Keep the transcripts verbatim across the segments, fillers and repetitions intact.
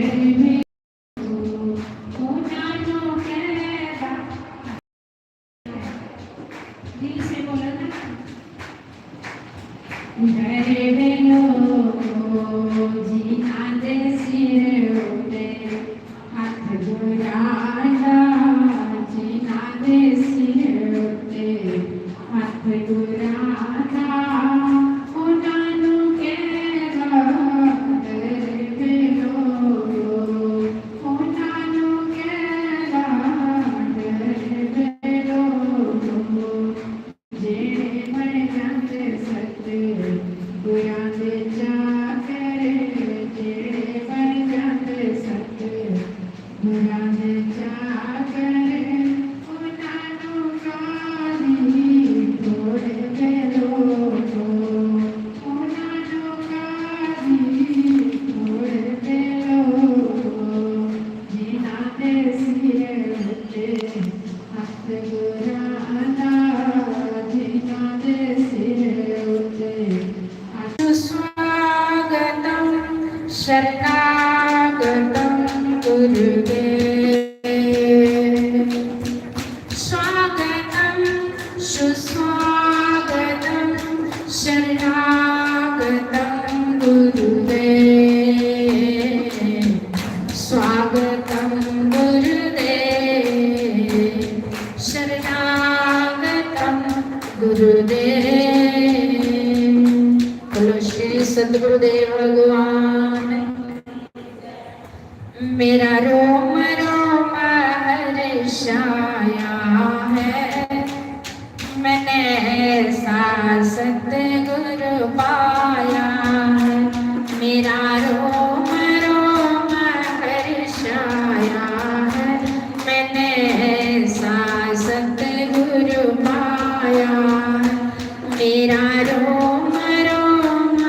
फिर भी उन्होंने कहता, दिल से बोलो ना। डरे वे लोग जिन्हां दे सिर उत्ते हत्थ गुरां दा, जिन्हां दे सिर उत्ते हत्थ गुरां दा, उन्हां नूं कहदा डरे वे लोग, उन्हां नूं कहदा डरे वे लोग। जेड़े बन जांदे सतगुरां दे चाकर, जेड़े बन जांदे सतगुरां दे चाकर, उन्हां नूं कादी तोड़दे लोको, उन्हां नूं कादी तोड़दे लोको, जिन्हां दे सिर उत्ते हत्थ गुरां दा, जिन्हां दे सिर उत्ते हत्थ। स्वागतं शरणागतं गुरुदेव। स्वागतं सुस्वागतं शरणागतं गुरुदेव। स्वागतं गुरुदेव, शरणागतं गुरुदेव। बोलो श्री सतगुरुदेव भगवान। मेरा रोम रोम हर्षाया है, मैंने ऐसा सतगुरु पाया है। मेरा रोम रोम हर्षाया है, मैंने ऐसा सतगुरु पाया है। मेरा रोम रोम,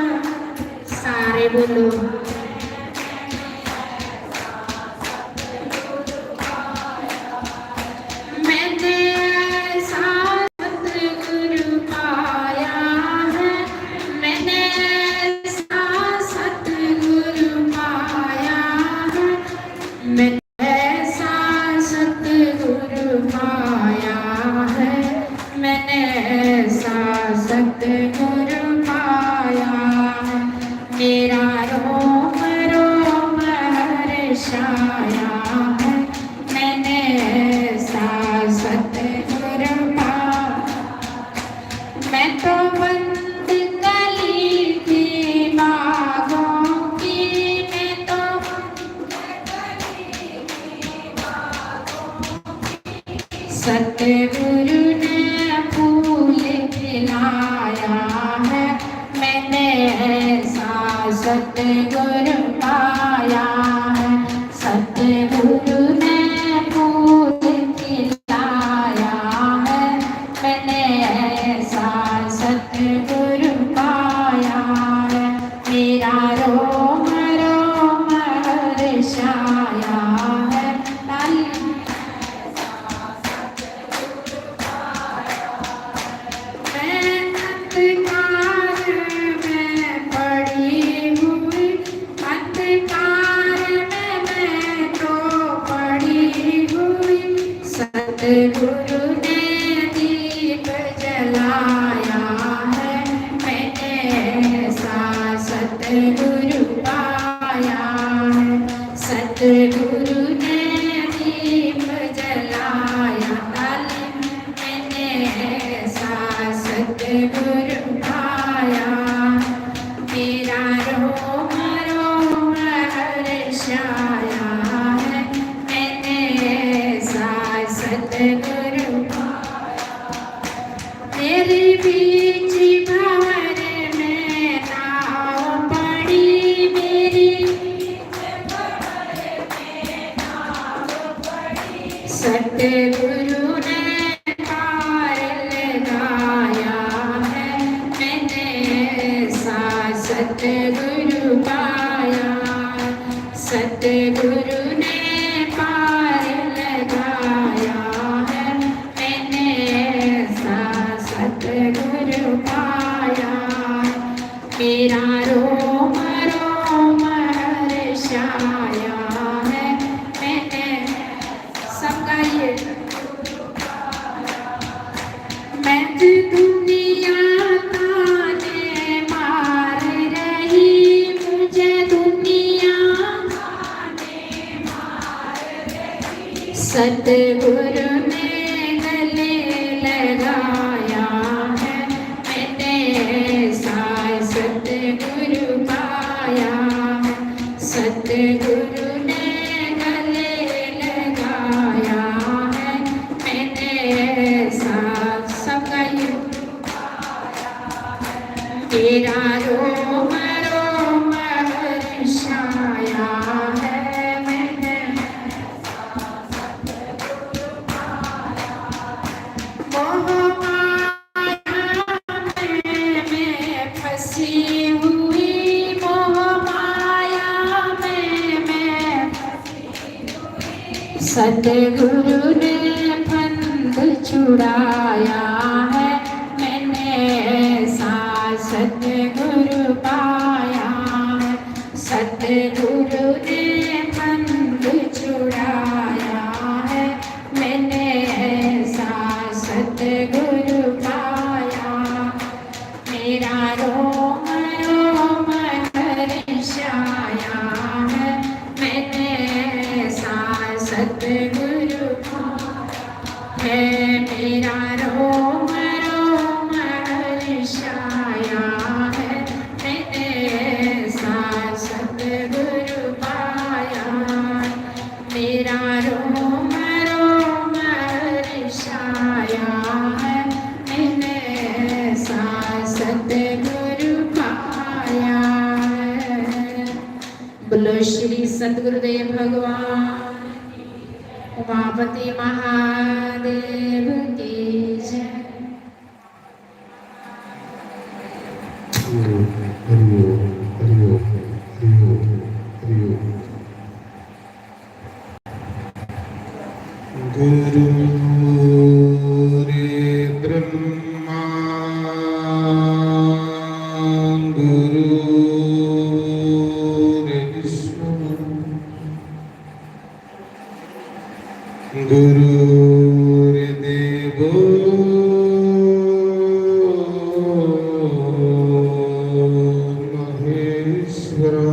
सारे बोलो। मैंने ऐसा सतगुरु पाया है, मैंने ऐसा सतगुरु पाया है, मैंने ऐसा सतगुरु पाया है, मैंने ऐसा सतगुरु पाया है। मेरा रोम रोम हर्षाया है, मैंने ऐसा सतगुरु पाया। मैं तो बंद कली थी बागों की, मैं तो सतगुरु ने फूल खिलाया है, मैंने ऐसा सतगुरु पाया है। सतगुरु ने फूल खिलाया है, मैंने ऐसा सतगुरु पाया है। मेरा रोम रोम हर्षाया है। ताली। मैं अंधकार में पड़ी हुई, अंधकार में मैं तो पड़ी हुई, सतगुरु ने दीप जलाया है, मैंने ऐसा सतगुरु पाया है। सतगुरु ने दीप जलाया, ताली। मैंने ऐसा सतगुरु पाया, मेरा रोम रोम हर्षाया है। मैंने ऐसा सतगुरु पाया। मेरी बीच भंवर में नाव पड़ी, मेरी सतगुरु ने पार लगाया है, मैंने ऐसा सतगुरु पाया। सतगुरु ने पार लगाया है, मैंने ऐसा सतगुरु पाया। मेरा रोम रोम हर्षाया सतगुरु ने गले लगाया है मैंने, ऐसा सतगुरु पाया है। सतगुरु ने गले लगाया है मैंने, ऐसा सबका ये तेरा रोम रोम हर्षाया है मैंने। मोह माया में मैं फंसी हुई, मोह माया में मैं सतगुरु ने फंद छुड़ाया है मैंने, ऐसा सतगुरु पाया है। सतगुरु ने फंद छुड़ाया है मैंने, ऐसा सतगुरु पाया। मेरा रोम रोम हर्षाया है मैंने, ऐसा सतगुरु पाया है। मेरा रोम रोम हर्षाया है मैंने, ऐसा सतगुरु पाया। मेरा रोम रोम हर्षाया है मैंने, ऐसा सतगुरु पाया है। बोलो श्री सतगुरुदेव भगवान, उमापति महादेव की जय। हरि ओम, हरि ओम, हरि ओम, हरि ओम। गुरु रे ब्रह्मा, गुरु रे विष्णु, गुरुर्देवो महेश्वरा।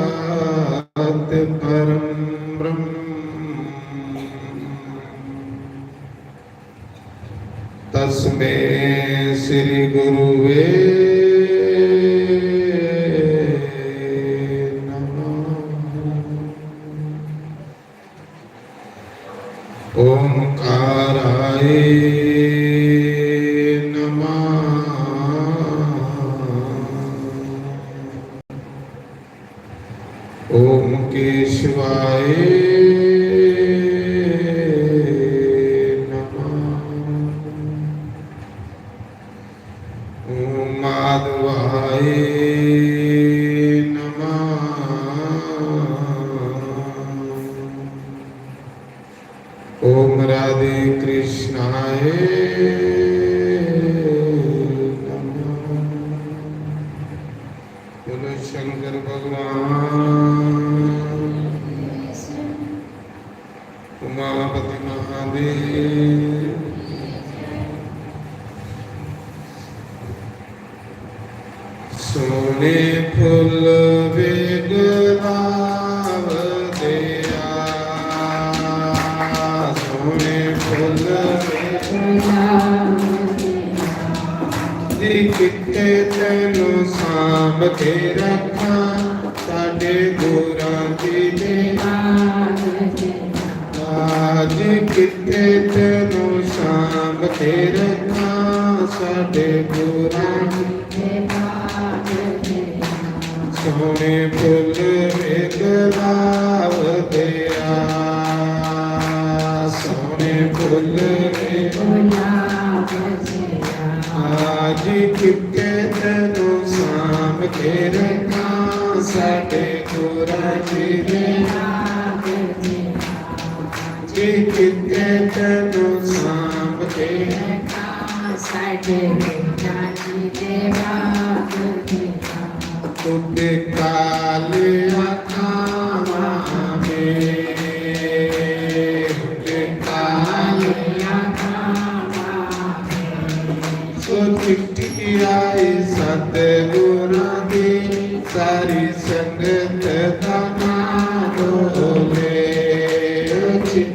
गुरुर्साक्षात् परं ब्रह्म। तस्मै श्री गुरुवे नमः। ओंकाराय नमः। ओम केशवाय नमः। ओम माधवाय नमः। ओम राधे कृष्णाय नमः। बोलो शंकर भगवान, उमापति महादेव। सोहने फुल विगलावदे आ, सोहने फुल विगलावदे आ। जी किथे तैनू सांभ के रखां, साडे गुरां जी दे आज किथे तैनू सांभ के रखां, साडे गुरां। सोहने फुल विगलावदे आ, सोहने फुल विगलावदे आ। आज किथे तैनू सांभ के रखां, साडे गुरां जी दे। जी किथे तैनू सांभ के रखां, साडे गुरां जी दे बाग दे। उडे काले आकावां में, उडे काले आकावां में। सो चिट्टी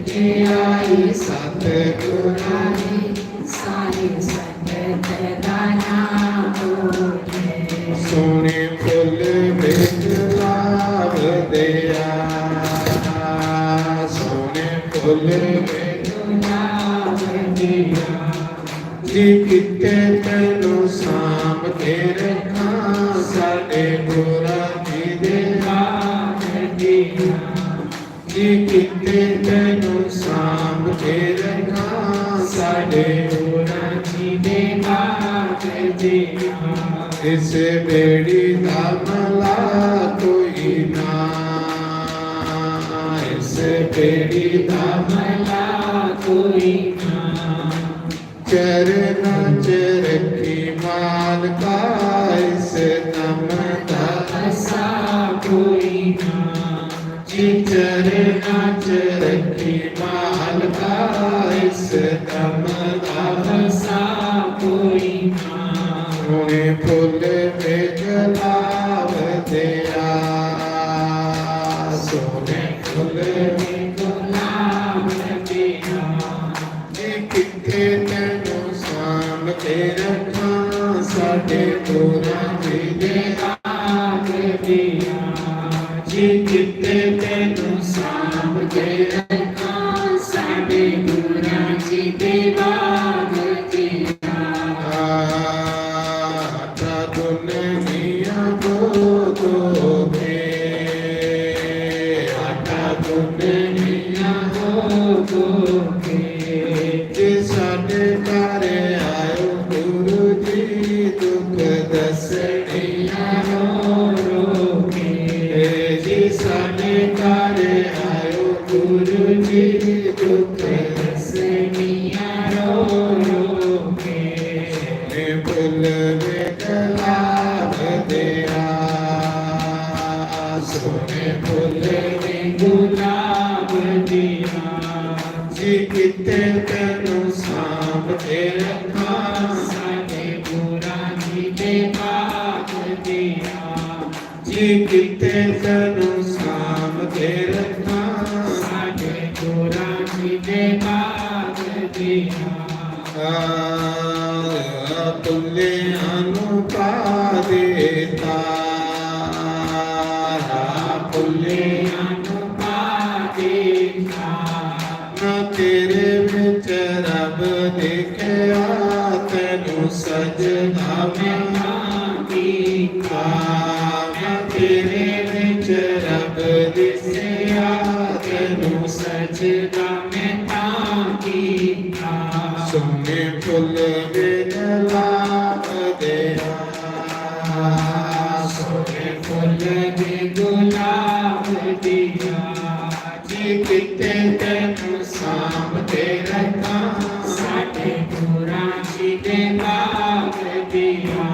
जे आई सतगुरां दी, सारी संगत दा नाम बोले। सोहने फुल्ल में गुलाब देआ, सोहने फुल्ल में गुलाब देआ। जी कित्ते तैनू सांभ के रखां, साडे गुरां जी दे बाग देआ। जी कित्ते तैनू सांभ के रखां, साडे गुरां जी दे बाग देआ। इस बेड़ी दा मला कोई ना, इस बेड़ी दा मला कोई ना। चरना च रखी मालका, इस दम दा असा कोई ना। जी चरना च रखी मालका, इस दम दा असा कोई ना। सोहने फुल्ल में गुलाब देआ, सोहने फुल्ल में गुलाब देआ। जी कित्ते तैनू सांभ के रखां, साडे गुरां जी दे बाग देआ। जी कित्ते तैनू सांभ के रखां, साडे गुरां जी दे बाग देआ। आटा गुन्ननियां दो दो के, आटा गुन्ननियां दो दो के। जे साडे घर आयो गुरु जी, दुख दसनियां रो रो के। जे साडे घर आयो गुरु जी, दुख दसनियां रो रो के। सोहने फुल्ल में गुलाब देआ, सोहने फुल्ल में गुलाब देआ। जी कित्ते तैनू सांभ के रखां, साडे गुरां जी दे बाग देआ। जी कित्ते तैनू सांभ के रखां, साडे गुरां जी दे बाग देआ। आ, भुल्लेआं नू पा दे तां, भुल्लेआं नू पा दे तां। ना तेरे विच रब दिखेआ, तैनू सजदा मैं तां कीता। ना तेरे विच रब दिसेआ, तैनू सजदा मैं तां कीता। सोहने फुल्ल में गुलाब देआ, सोहने फुल्ल में गुलाब देआ। जी कित्ते तैनू सांभ के रखां, साडे गुरां जी दे बाग देआ।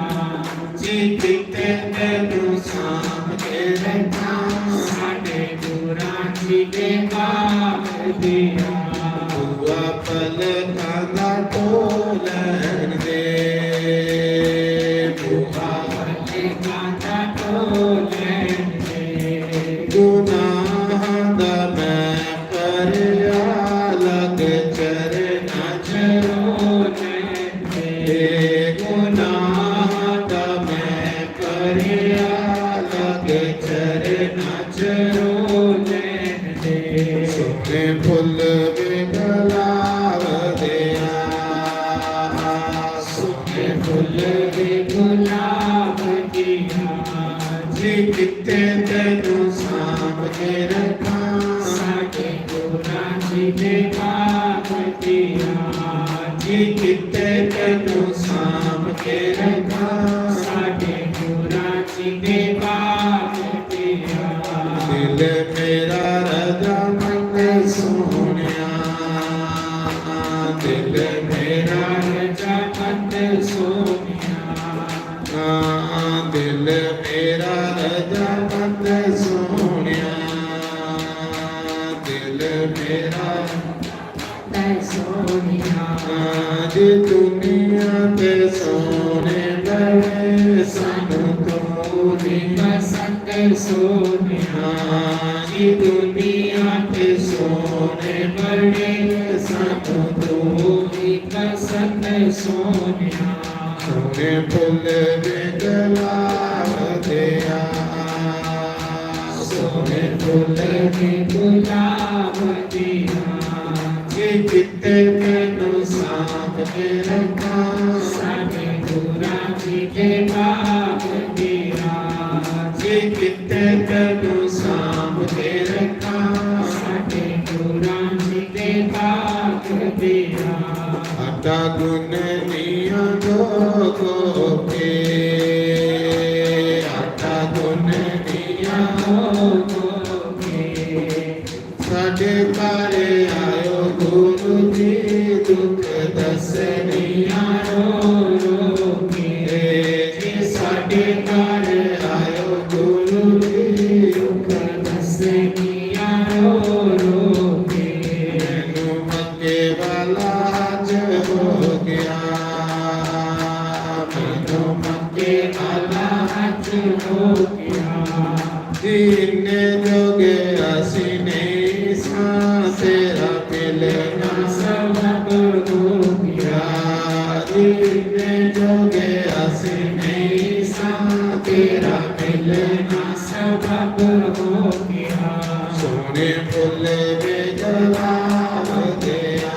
जी कित्ते तैनू सांभ के रखां, साडे गुरां जी दे बाग देआ। बुआ पलकां दा ढो लैण दे, बुआ पलकां दा ढो लैण दे। गुनाहां दा मैं भरेआ लग चरणां च रो लैण दे। गुनाहां दा मैं भरेआ लग चरणां च रो लैण दे। सोहने फुल्ल में गुलाब देआ, सोहने फुल्ल में गुलाब देआ। जी कित्ते तैनू सांभ के रखां, साडे गुरां जी दे बाग देआ। जी कित्ते तैनू सांभ के रखां, साडे गुरां जी दे बाग देआ। दिल मेरा रजामंद सोहणिया, दिल मेरा रजामंद सोहणिया। हाँ, दिल मेरा रजामंद सोहणिया, दिल मेरा रजामंद सोहणिया। हाँ, जे दुनिया ते सोहणे लवे, सानू तू नहीं पसंद सोहणिया। हाँ, जे दुनिया ते सोहणे ਸੋਹਣੇ ਬੜੇ ਸਾਨੂੰ ਤੂੰ ਵੀ ਪਸੰਦ ਸੋਹਣਿਆ। ਸੋਹਣੇ ਫੁੱਲ ਵੀ ਗੁਲਾਬ ਦੇ ਆ, ਸੋਹਣੇ ਫੁੱਲ ਵੀ ਗੁਲਾਬ ਦੇ ਆ। ਜੀ ਕਿੱਥੇ ਤੈਨੂੰ ਸਾਂਭ ਕੇ ਰੱਖਾਂ, ਸਾਡੇ ਗੁਰਾਂ ਜੀ ਦੇ ਬਾਗ ਦੇ ਆ। ਜੀ ਕਿੱਥੇ ਤੈਨੂੰ ਸਾਂਭ ਕੇ ਰੱਖਾਂ, ਸਾਡੇ ਗੁਰਾਂ ਜੀ ਦੇ ਬਾਗ ਦੇ ਆ। ਆਟਾ ਗੁੰਨਣੀਆਂ ਦੋ ਗੋਕੇ, ਆਟਾ ਗੁੰਨਣੀਆਂ ਦੋ ਗੋਕੇ। ਸਾਡੇ ਘਰ ਆਇਓ ਗੁਰੂ ਜੀ, ਦੁੱਖ ਦੱਸਣੀਆਂ ਰੋ ਰੋ ਕੇ। ਜੀ ਸਾਡੇ ਘਰ ਆਇਓ ਗੁਰੂ ਜੀ, ਦੁੱਖ ਦੱਸਣੀਆਂ ਰੋ ਰੋ ਕੇ। ਮੈਨੂੰ ਮੱਕੇ ਵਾਲਾ ਹੱਜ ਹੋ ਗਿਆ, ਮੈਨੂੰ ਮੱਕੇ ਵਾਲਾ ਹੱਜ ਹੋ ਗਿਆ। ਜਿੰਨੇ ਜੋਗੇ ਅਸੀਂ ਨਹੀਂ ਸਾਂ, ਤੇਰਾ ਮਿਲਣਾ ਸਬਬ ਹੋ ਗਿਆ। ਜਿੰਨੇ ਜੋਗੇ ਅਸੀਂ ਨਹੀਂ ਸਾਂ, ਤੇਰਾ ਮਿਲਣਾ ਸਬਬ ਹੋ ਗਿਆ। ਸੋਹਣੇ ਫੁੱਲ ਵੀ ਗੁਲਾਬ ਦੇ ਆ,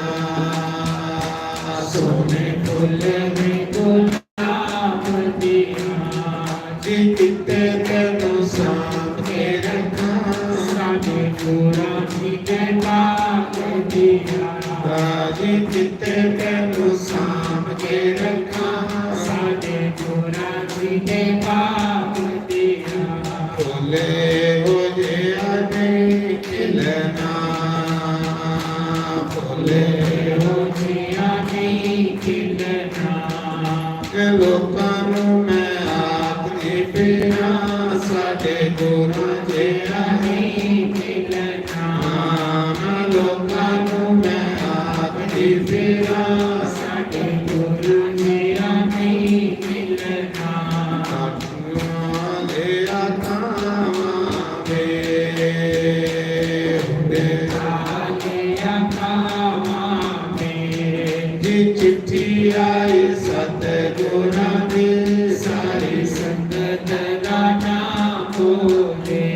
ਸੋਹਣੇ ਫੁੱਲ ਵੀ ਗੁਲਾਬ ਦੇ ਆ। ਜੀ ਕਿੱਥੇ ਤੈਨੂੰ ਸਾਂਭ ਕੇ ਰੱਖਾਂ, ਸਾਡੇ ਗੁਰਾਂ ਜੀ ਦੇ ਬਾਗ ਦੇ ਆ। ਜੀ ਕਿੱਥੇ ਤੈਨੂੰ ਸਾਂਭ ਕੇ ਰੱਖਾਂ, ਸਾਡੇ ਗੁਰਾਂ ਜੀ ਦੇ ਬਾਗ ਦੇ ਆ। ਫੁੱਲੇ ਹੋ ਜਿਆ ਨਹੀਂ ਖਿਲਣਾ, ਫੁੱਲੇ ਹੋ ਜਿਆ ਨਹੀਂ ਖਿਲਣਾ। ਕਿ ਲੋਕਾਂ ਨੂੰ ਮੈਂ ਆਖਦੀ ਫਿਰਾਂ, ਸਾਡੇ ਗੁਰਾਂ ਜਿਹਾ ਨਹੀਂ ਮਿਲਣਾ। ਮੈਂ ਲੋਕਾਂ ਨੂੰ ਮੈਂ ਆਖਦੀ ਫਿਰਾਂ, ਸਾਡੇ ਗੁਰਾਂ ਜਿਹਾ ਨਹੀਂ ਮਿਲਣਾ। ਆਖਣਾ ਲਿਆ ਕਾਵਾਂ ਵੇ, ਲਿਆ ਕਾਵਾਂ ਵੇ। ਜੀ ਚਿੱਠੀ ਆਈ ਸਤਿਗੁਰਾਂ ਦੀ, ਸਾਰੀ ਸੰਗਤ ਦਾ ਨਾਮ ਬੋਲੇ।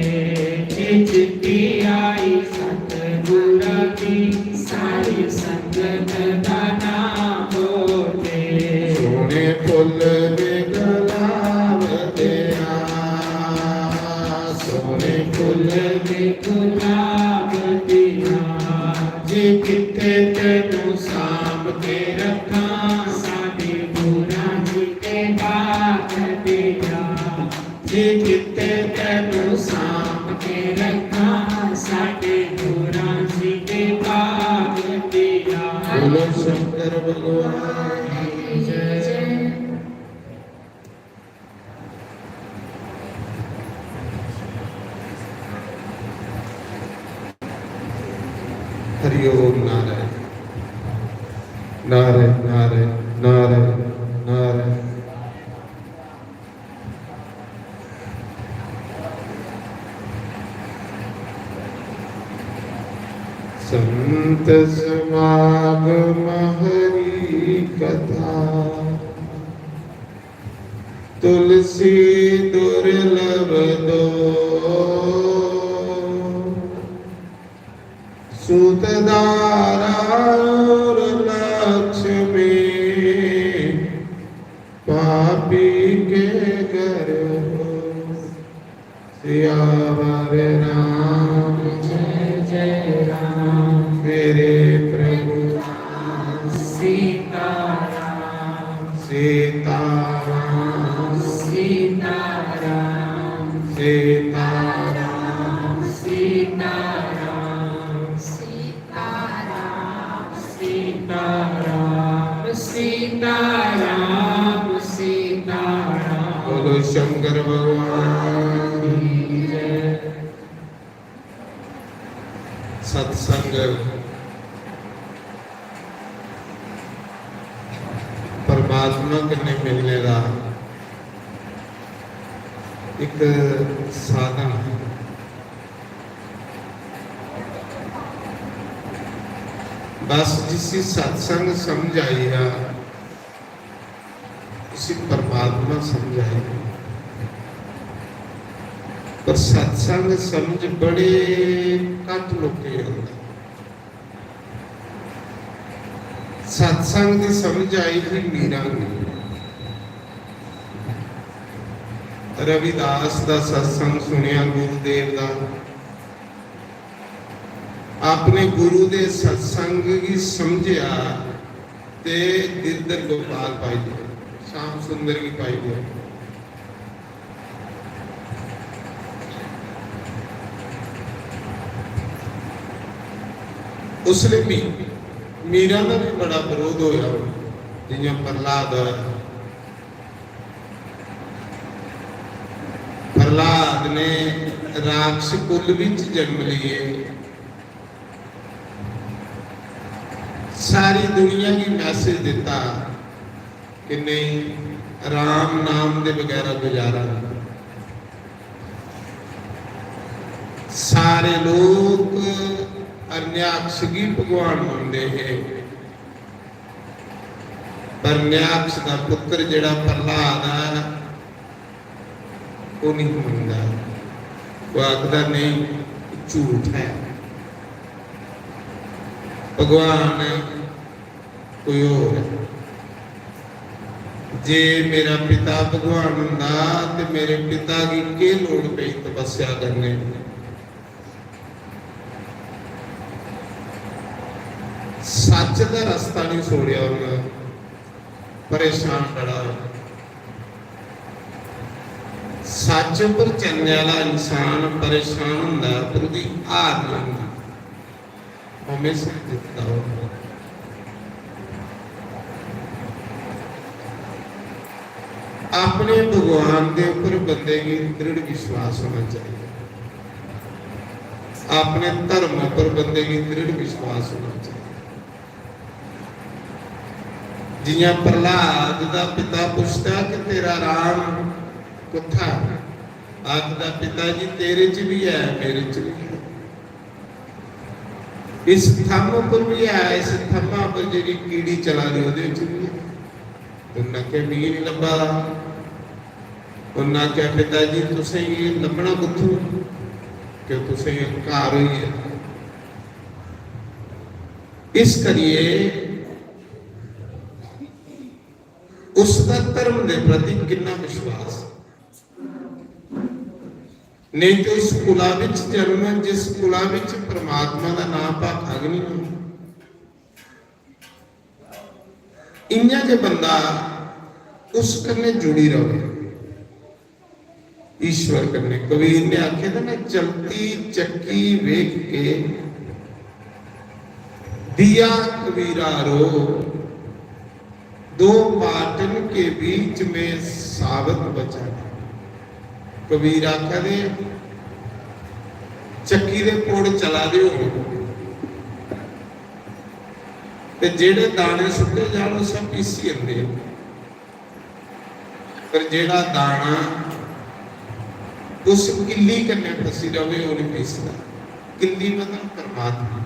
ਜੀ ਚਿੱਠੀ ਆਈ ਸਤਿਗੁਰਾਂ ਦੀ, ਸਾਰੀ ਸੰਗਤ ਦਾ ਨਾਮ ਬੋਲੇ। ਸੋਹਣੇ ਫੁੱਲ ਵੀ ਗੁਲਾਬ ਦੇ ਆ, ਸੋਹਣੇ ਫੁੱਲ ਵੀ ਗੁਲਾਬ ਦੇ ਆ। ਜੀ ਕਿੱਥੇ ਤੈਨੂੰ ਸਾਂਭ ਕੇ ਰੱਖਾਂ, ਸਾਡੇ ਗੁਰਾਂ ਜੀ ਦੇ ਬਾਗ ਦੇ ਆ। ਜੀ ਕਿੱਥੇ ਤੈਨੂੰ ਸਾਂਭ ਕੇ ਰੱਖਾਂ, ਸਾਡੇ ਗੁਰਾਂ ਜੀ ਦੇ ਬਾਗ ਦੇ ਆ। ਬੋਲੋ ਸ਼ੰਕਰ ਭਗਵਾਨ ਕੀ ਜੈ। हरि ओम। नारायण, नारायण, नारायण, नारायण, नारायण। संत समागम हरि कथा, तुलसी दुर्लभ दो, सूत धारा और लक्ष्मी पापी के घर हो। सियावर राम जय जय राम, मेरे प्रभु राम सीताराम। सीताराम, सीताराम, सीताराम, सीताराम, सीताराम, सीताराम, सीताराम, सीताराम। बोलो शंकर भगवान की जय। सत्संग परमात्मा कन्नै मिलने दा इक साधन है। बस जिसी सत्संग समझ आई जा, उसी परमात्मा समझ आई। पर सत्संग समझ बड़े घट लोकें गी आंदा। सत्संग दी समझ आई ही मीरा गी। रविदास दा सत्संग सुनिया, गुरुदेव दा, अपने गुरु दे सत्संग गी समझिया ते गिरधर गोपाल पाई दिया, श्याम सुंदर गी पाई दिया। उसले मी-, मीरा दा भी बड़ा विरोध होया, जियां प्रहलाद होया। प्रहलाद ने राक्षस कुल विच जन्म लिए, सारी दुनिया गी मैसेज दिता कि नहीं, राम नाम दे बगैरा गुजारा नहीं। सारे लोग हरण्याक्ष गी भगवान मनदे हे, पर हरण्याक्ष दा पुत्र जेड़ा प्रहलाद ऐ, ओह नहीं मनदा। ओह आखदा, नहीं, झूठ है, भगवान कोई होर है। जे मेरा पिता भगवान हुंदा ते मेरे पिता गी केह लोड़ पई तपस्या करने दी? सच दा रस्ता नहीं छोड़िया उन्हें, परेशान बड़ा होया। सच पर चलने वाला इंसान परेशान हुंदा, पर ओहदी हार नहीं हुंदी। हमेशा जितदा हो। अपने भगवान दे ऊपर बंदे गी दृढ़ विश्वास होना चाहिए, अपने धर्म पर बंदे गी दृढ़ विश्वास होना चाहिए। जियां प्रहलाद दा पिता पुछदा कि तेरा राम कुत्थै? आखदा, पिता जी, तेरे च भी है, मेरे च भी है। इस थंभ पर भी है, इस थंभा पर जेह्ड़ी कीड़ी चला दी, ओह्दे च भी है। उन्नै आखेआ, "मिगी नहीं लब्भा दा।" उन्नै आखेआ, "पिता जी, तुसें गी लब्भना कुत्थूं? क्यों तुसें गी हंकार होई गेआ।" इस करियै उसदा धर्म दे प्रति किन्ना विश्वास। नेईं ते उस कुला विच जन्म, जिस कुला विच परमात्मा दा नां भाखा गै निं होंदा। इ'यां जे बंदा उस कन्नै जुड़ी र'वै, ईश्वर कन्नै। कबीर ने आखे दा ना, "चलती चक्की वेख के दिया कबीरा रो, दो पाटन के बीच में साबत बचा।" कबीर आखा दे, चक्की दे पुड़ चला दे हो ते जेड़े दाने सुट्टे जान, ओह् सब पीसी जंदे, पर जेड़ा दाना उस किल्ली कन्नै फसी रवे, ओह् नहीं पीसदा। किल्ली मतलब परमात्मा।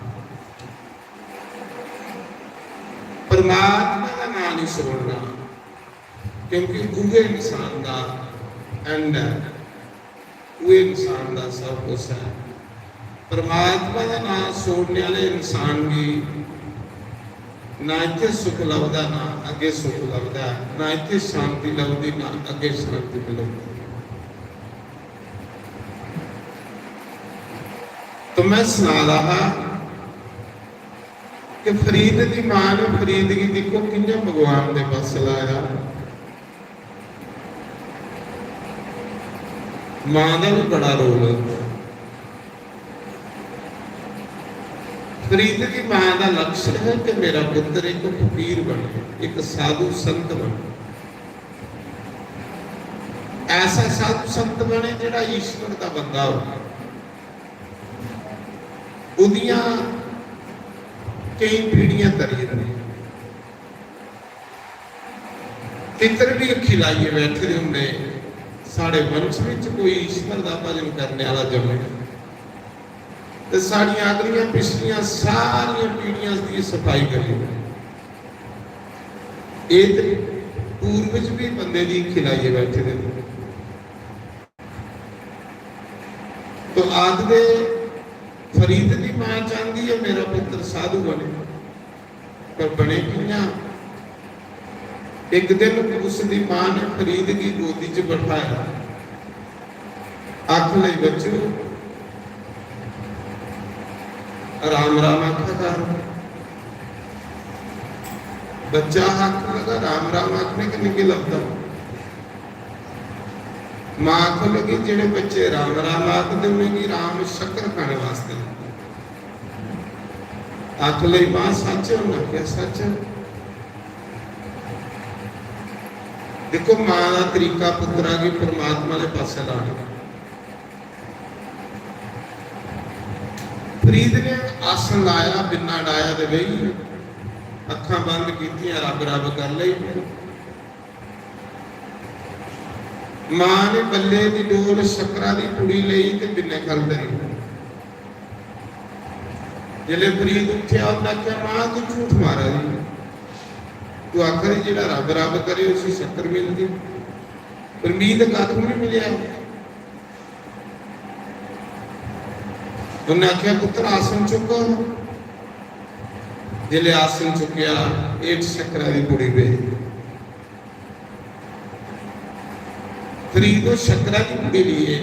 परमात्मा दा नाम नहीं छोड़ना, क्योंकि उ'ऐ इंसान दा एंड है, उ'ऐ इंसान दा सब कुछ है। परमात्मा दा नाम छोड़ने वाले इंसान गी ना इत्थे सुख लभदा, ना अगे सुख लभदा, ना इत्थे शांति लभदी, ना अगे शांति मिलदी। तो मैं सना रहा कि फरीद दी मां ने फरीद गी दिक्खो कि'यां भगवान दे पासै लाया। मां दा भी बड़ा रोल है। फरीद दी मां दा लक्ष्य है कि मेरा पुत्र एक फकीर बने, एक साधु संत बने, ऐसा साधु संत बने जेड़ा ईश्वर दा बंदा हो। उदियां केई पीढ़ियां तरी रही। पितर भी अक्खी लाइयै बैठे दे होंदे, साढ़े वंश विच कोई ईश्वर दा भजन करने वाला जम्मे। ते साड़ियां अगलियां पिछलियां सारियां पीढ़ियां दी सफाई करी ओड़ो। एह् ते पूर्वज बी बंदे दी खिलाइयै बैठे दे न। तो आखदे, फरीद दी मां चांहदी ऐ मेरा पुत्र साधु बने, पर बने कि'यां? एक दिन उसदी मां ने फरीद गी गोदी च बठाया, आखन लगी, "बच्चू, राम राम आखा कर।" बच्चा आखन लगा, "राम राम आखने कन्नै केह् लभदा?" मां आखन लगी, "जेह्ड़े बच्चे राम राम आखदे, उ'नेंगी राम शक्कर खाने वास्तै दिंदे।" आखन लगी, "मां, सच है?" उ'नें आखेआ, "सच है।" देखो, मां दा तरीका पुत्तरा गी परमात्मा दे पासै लाने दा। फरीद ने आसन लाया, बिन्ना डाया ते बेही गे। अक्खां बंद कीतियां, रब रब कर लेई। मां ने बल्ले दी डोल शक्करा दी पुड़ी लेई ते बिन्ने ख'ल्ल धरी। जिसलै फरीद उट्ठेआ, उन्नै आखेआ, "मां, तू झूठ मारा दी। तू आखा दी जेह्ड़ा रब रब करे, उसी शक्कर मिलदी, पर मी ते कक्ख बी निं मिलेआ।" उन्नै आखेआ, "पुत्तर, आसन चुक्क।" जिसलै आसन चुक्केआ, हेठ शक्करा दी पुड़ी पेई। फरीद ओह् शक्करा दी पुड़ी लेइयै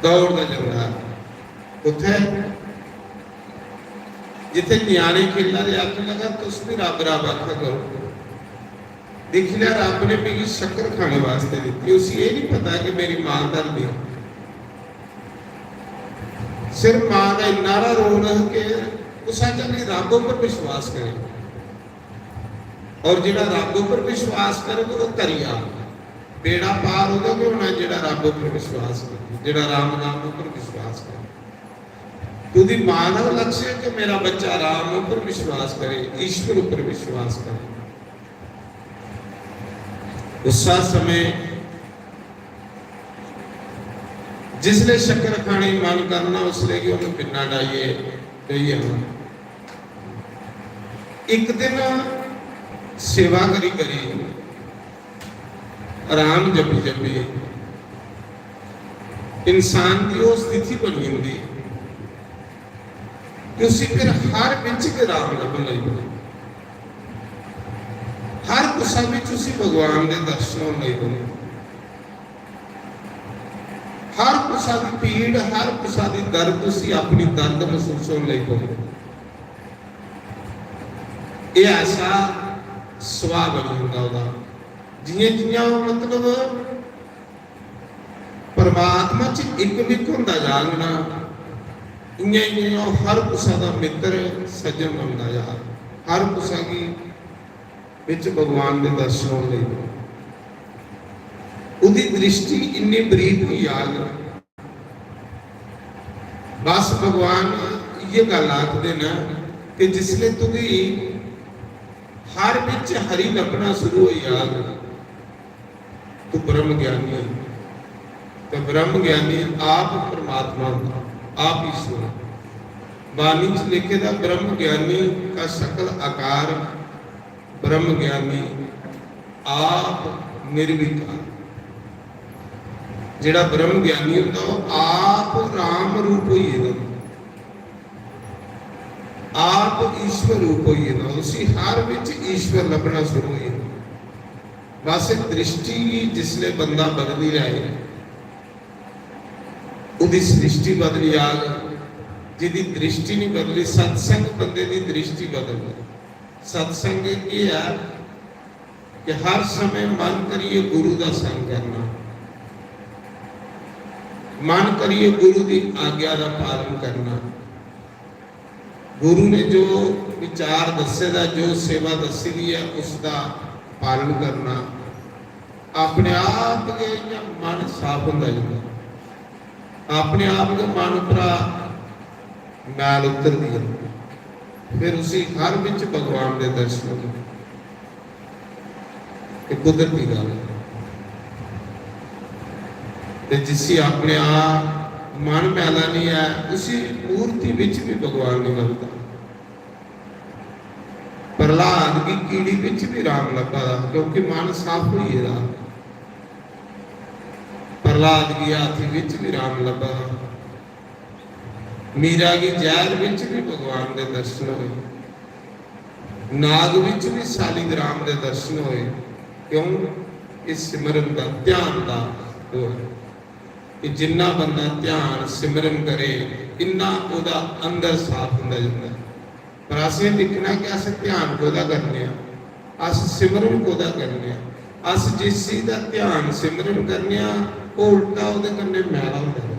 दौड़दा जंदा। कुत्थै? जित्थै ञ्याणे खेला दे, आखन लगा, "तुस बी रब रब आखा करो।" दिक्खी लेआ, रब ने मिगी शक्कर खाने वास्तै दित्ती। उसी एह् निं पता कि मेरी मां धरती ऐ। सिर्फ मां दा इन्ना हारा रोल है कि कुसै चाल्ली रब उप्पर विश्वास करे। और जेह्ड़ा रब उप्पर विश्वास करग, ओह् तरी जाग। बेड़ा पार ओह्दा गै होना, जेह्ड़ा रब उप्पर विश्वास करे, जेह्ड़ा राम नाम उप्पर विश्वास करे। तुं'दी मां दा लक्ष्य है कि मेरा बच्चा राम उप्पर विश्वास करे, ईश्वर उप्पर विश्वास करे। उस्सै समें जिसलै शक्कर खाने गी मन करना, उसलै गै उ'नें बिन्ना डाइयै बेही जाना। इक दिन सेवा करी करी, राम जपी जपी इंसान दी ओह् स्थिति बनी जंदी कि उसी फिर हर बिच गै राम लब्भन लगी पौंदे, हर कुसै बिच उसी भगवान दे दर्शन होन लगी पौंदे। हर कुसा दी पीड़, हर कुसा दी दर्द उसी अपनी दर्द महसूस होन लगी पौंदी। एह् ऐसा सुभाऽ बनी जंदा ओह्दा। जि'यां जि'यां ओह्, मतलब, परमात्मा च इक विक होंदा जाग ना, इ'यां इ'यां ओह् हर कुसा दा मित्तर सज्जन बनदा जाग, हर कुसा गी बिच भगवान दे दर्शन होन लगी पे। ओह्दी दृष्टि इन्नी बरीक होई जाग। बस भगवान इ'यै गल्ल आखदे न कि जिसलै तुगी हर बिच हरि लब्भना शुरू होई जाग, तू ब्रह्म ज्ञानी है। ते ब्रह्म ज्ञानी आप परमात्मा होंदा, आप ईश्वर। बाणी च लिखे दा, "ब्रह्म ज्ञानी का सकल आकार, ब्रह्म ज्ञानी आप निर्विकार।" जेह्ड़ा ब्रह्म ज्ञानी होंदा, ओह् आप राम रूप होई गेदा, आप ईश्वर रूप होई गेदा, उसी हर बिच ईश्वर लब्भना शुरू होई गेदा। बस एह् दृष्टि गी जिसलै बंदा बदली लै, ओह्दी सृष्टि बदली जाग। जेह्दी दृष्टि नहीं बदली, सत्संग बंदे दी दृष्टि बदलदा। सत्संग केह् ऐ कि हर समय मन करियै गुरु दा संग करना, मन करियै गुरु दी आज्ञा दा पालन करना। गुरु ने जो विचार दस्से दा, जो सेवा दस्सी दी ऐ, उसदा पालन करना। अपने आप गै इ'यां मन साफ होंदा जंदा, अपने आप गै मन उप्परा मैल उतरदी ऐ, फिर उसी हर बिच भगवान दे दर्शन होंदे। एह् कुदरती गल्ल ऐ। ते जिसी अपने आप मन मैला नहीं है, उसी मूर्ति बिच भी भगवान नहीं लभदा। प्रहलाद गी कीड़ी बिच भी राम लब्भा दा, क्योंकि मन साफ होई गेदा। प्रहलाद गी हाथी बिच भी राम लब्भा दा। मीरा गी जैह्ल बिच भी भगवान दे दर्शन होए, नाग बिच भी सालिग्राम दे दर्शन होए। क्यों? इस सिमरन दा, ध्यान दा ओह् है कि जिन्ना बंदा ध्यान सिमरन करे, इन्ना ओह्दा अंदर साफ होंदा जंदा ऐ। पर असें दिक्खना कि अस ध्यान कोह्दा करने आं, अस सिमरन कोह्दा करने आं। अस जिस चीज दा ध्यान सिमरन करने आं, ओह् उल्टा ओह्दे कन्नै मैला होंदा जंदा।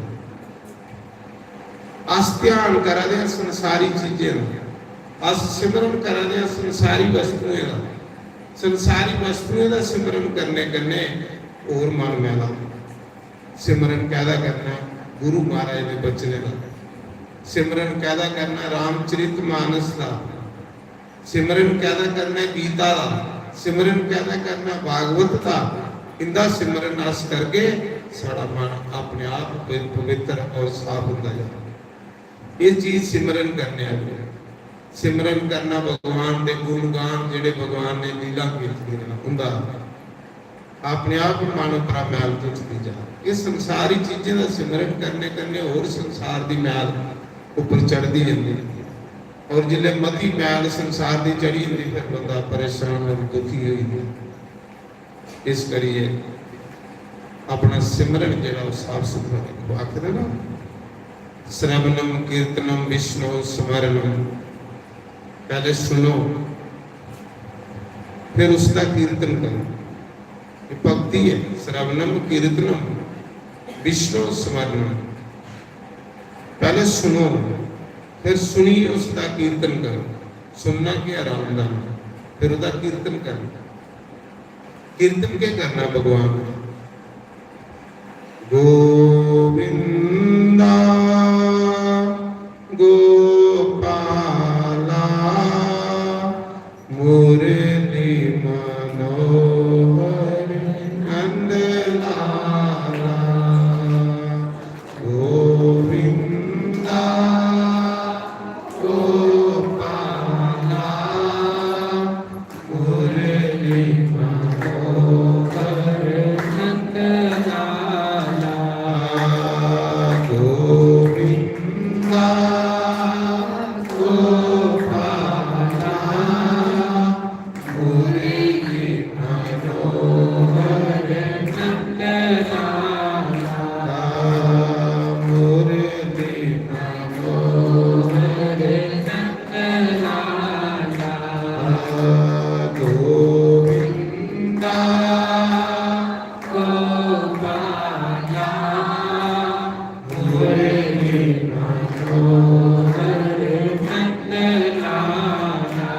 अस ध्यान करा दे आं संसारी चीजें दा, अस सिमरन करा दे आं संसारी वस्तुएं दा। संसारी वस्तुएं दा सिमरन करने कन्नै होर मन मैला होंदा। सिमरन कैह्दा करना ऐ? गुरु महाराज दे बचनें दा। सिमरन कैह्दा करना ऐ? रामचरित मानस दा। सिमरन कैह्दा करना ऐ? गीता दा। सिमरन कैह्दा करना ऐ? भागवत दा। इंदा सिमरन अस करगे, साढ़ा मन अपने आप पवि-, पवित्र और साफ होंदा जाग। एह् चीज सिमरन करने आह्ली ऐ। सिमरन करना भगवान दे गुणगान, जेह्ड़े भगवान ने लीला कीतियां न, उंदा अपने आप ही मन उप्परा मैल धुचदी जा। एह् संसारी चीजें दा सिमरन करने कन्नै होर संसार दी मैल उप्पर चढ़दी जंदी। और जिसलै मती मैल संसार दी चढ़ी जंदी, फिर बंदा परेशान और दुखी होई जंदा। इस करियै अपना सिमरन जेह्ड़ा ओह् साफ सुथरा रक्खो। आखदे ना, श्रवणम कीर्तनम विष्णु स्मरणम। पहले सुनो, फिर उसका कीर्तन करो। ये भक्ति है। श्रवणम कीर्तनम विष्णु स्मरणम। पहले सुनो, फिर सुनिए उसका कीर्तन करो। सुनना क्या, राम नाम, फिर उसका कीर्तन करना। कीर्तन क्या करना भगवान का? गोविंदा गोपाला मुरली मनोहर नंद लाला। गोविंदा गोपाला मुरली मनोहर नंद लाला। गोविंदा गोपाला मुरली मनोहर नंद लाला। मुरली मनोहर नंद लाला। गोविंदा गोपाला मुरली मनोहर नंद लाला।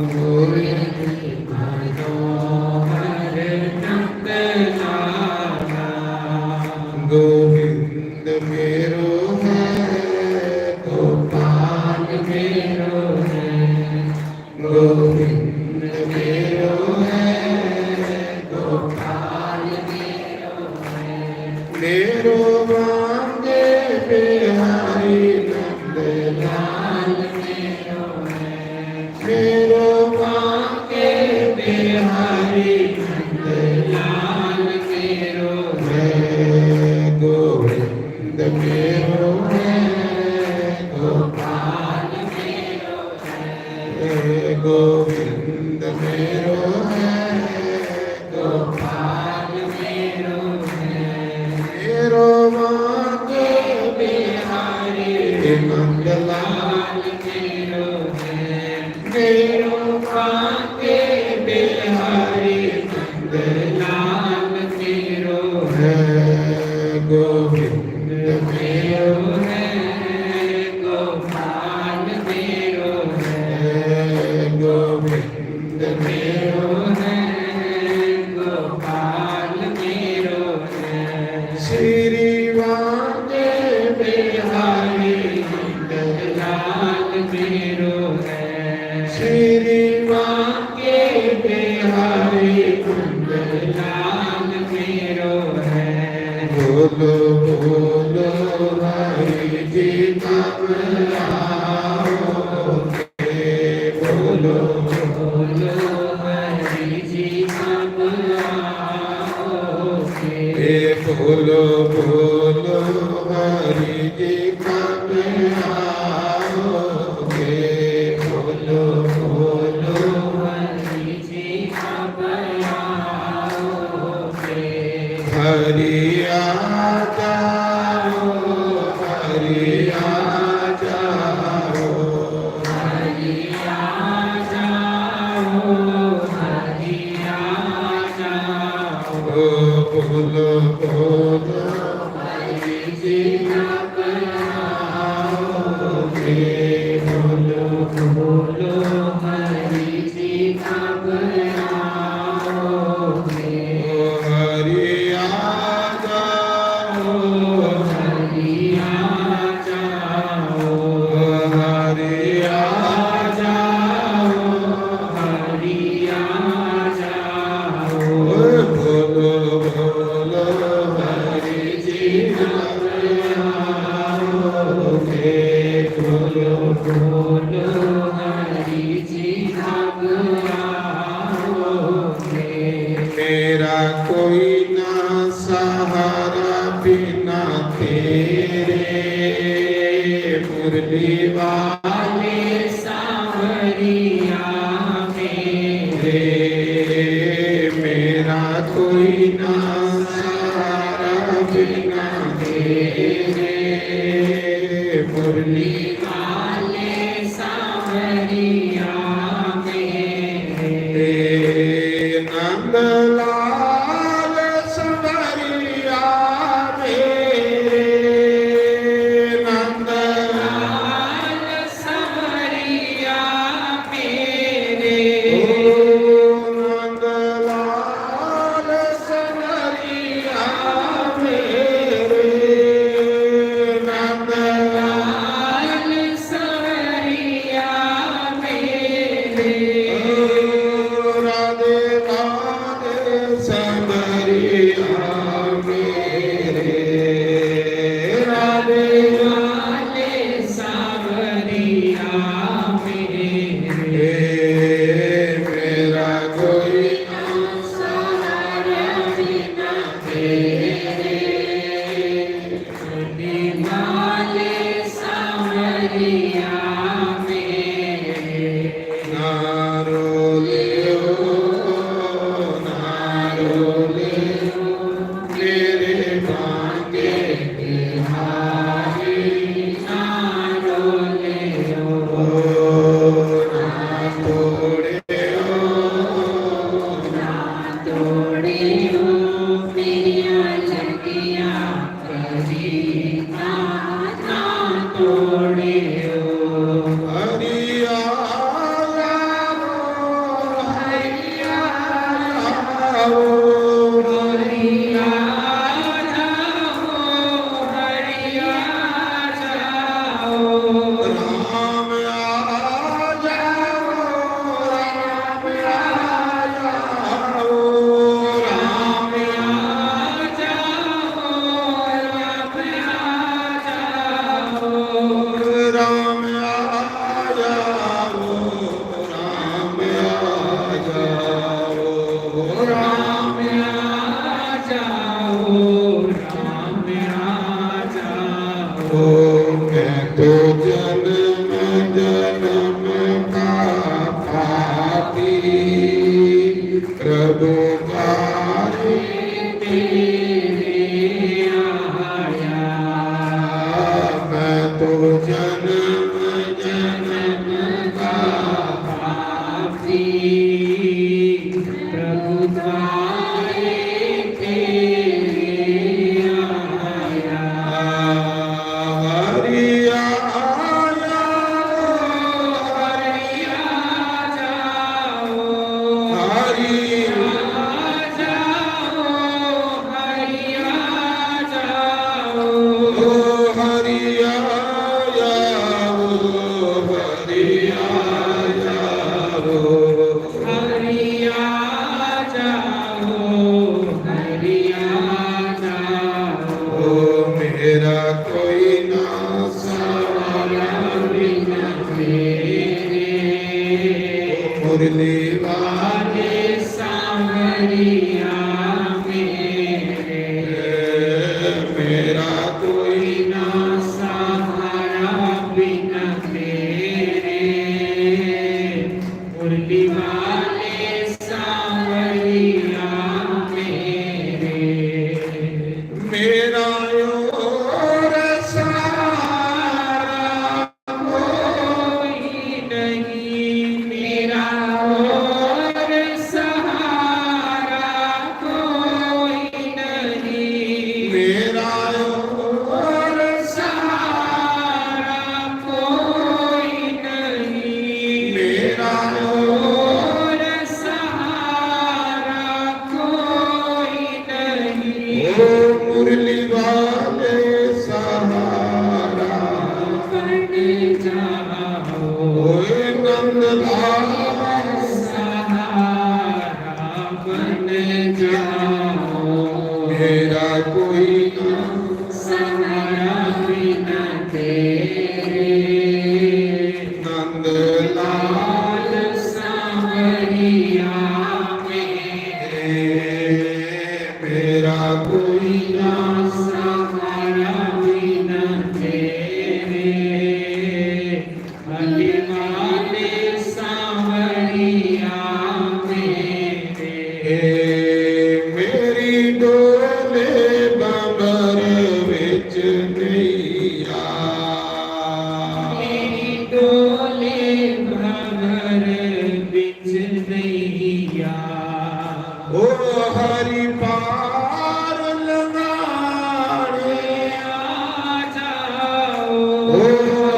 मुरली मनोहर नंद लाला। गोविंद मेरो है, गोपाल मेरो है, गोविंद मेरो है, गोपाल मेरो है। मेरो बांके बिहारी नंद लाल मेरो है। मेरो बांके बिहारी नंद लाल मेरो है। गोविंद मेरो है, गोपाल मेरो है। गोविंद मेरो है, गोपाल मेरो है। मेरो बांके बिहारी नंद लाल मेरो है। मेरो बांके बिहारी नंद लाल मेरो है। गोविंद मेरो है, गोपाल मेरो है। गोविंद मेरो है, गोपाल मेरो है। श्री बांके बिहारी नंद लाल मेरो है। श्री बांके बिहारी नंद लाल मेरो है। बोलो बोलो आ जाओ, हरि आ जाओ। बोलो, बोलो, हरि जी जब आओगे। बोलो, बोलो, हरि जी जब आओगे। मेरा कोई ना सहारा बिना तेरे, मुरली वाले सांवरिया मेरे। मेरा कोई ना सहारा बिना तेरे, मुरली वाले सांवरिया मेरे। नंदलाल सांवरिया मेरे, नंदलाल सांवरिया मेरे। ओ नंदलाल सांवरिया मेरे, नंदलाल सांवरिया मेरे। ओ राधे राधे सांवरिया मेरे, राधे राधे सांवरिया मेरे। मेरा कोई ना सहारा बिना तेरे, मुरली वाले सांवरिया मेरे। ना रोलियो, ना रोलियो, मेरे बांके बिहारी, ना रोलियो, ना तोड़ियो, ना तोड़ियो, मेरिया लगियां कदी ना, ना तोड़ियो। हरि आ जाओ, हरि आ जाओ। हरि आ जाओ, हरि आ जाओ। राम आ जाओ, राम आ जाओ। राम आ जाओ, राम आ जाओ। राम आ जाओ, राम आ जाओ। राम आ जाओ, राम आ जाओ। ओ मैं तो जन्म जन्म का पापी, प्रभु गारी तेरे आया। मैं तो जन्म जन्म का पापी, प्रभु गारी तेरे आया। हरि आ जाओ, हरि आ जाओ। हरि आ जाओ, हरि आ जाओ। ओ हरि आ जाओ, हरि आ जाओ। हरि आ जाओ, हरि आ जाओ। ओ मेरा कोई ना सहारा बिना तेरे, ओ मुरली वाले सांवरिया मेरे। मेरा कोई ना सहारा बिना तेरे, मुरली वाले सांवरिया मेरे। मेरा और सहारा कोई नहीं, मेरा और लाल सांवरिया मेरे, मेरा कोई ना सहारा बिना तेरे। अली वाले सांवरिया मेरे, मेरी डोले भंवर विच नैया। मेरी डोले भंवर विच नैया। ओ हरि पार लगाने आ जाओ। ओ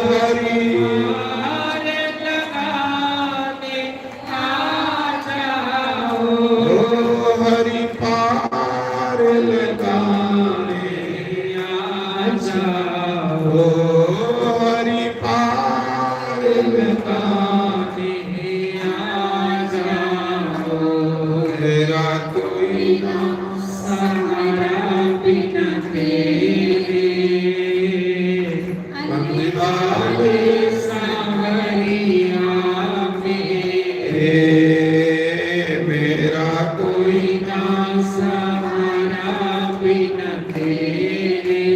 हरि पार लगाने आ जाओ। ओ हरि पार लगाने आ जाओ। ओ हरि पार लगाने आ जाओ। मेरा कोई ना सहारा बिना तेरे। अली वाले सांवरिया मेरे, मेरा कोई ना सहारा बिना तेरे।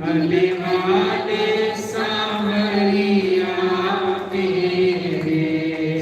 अली वाले सांवरिया मेरे।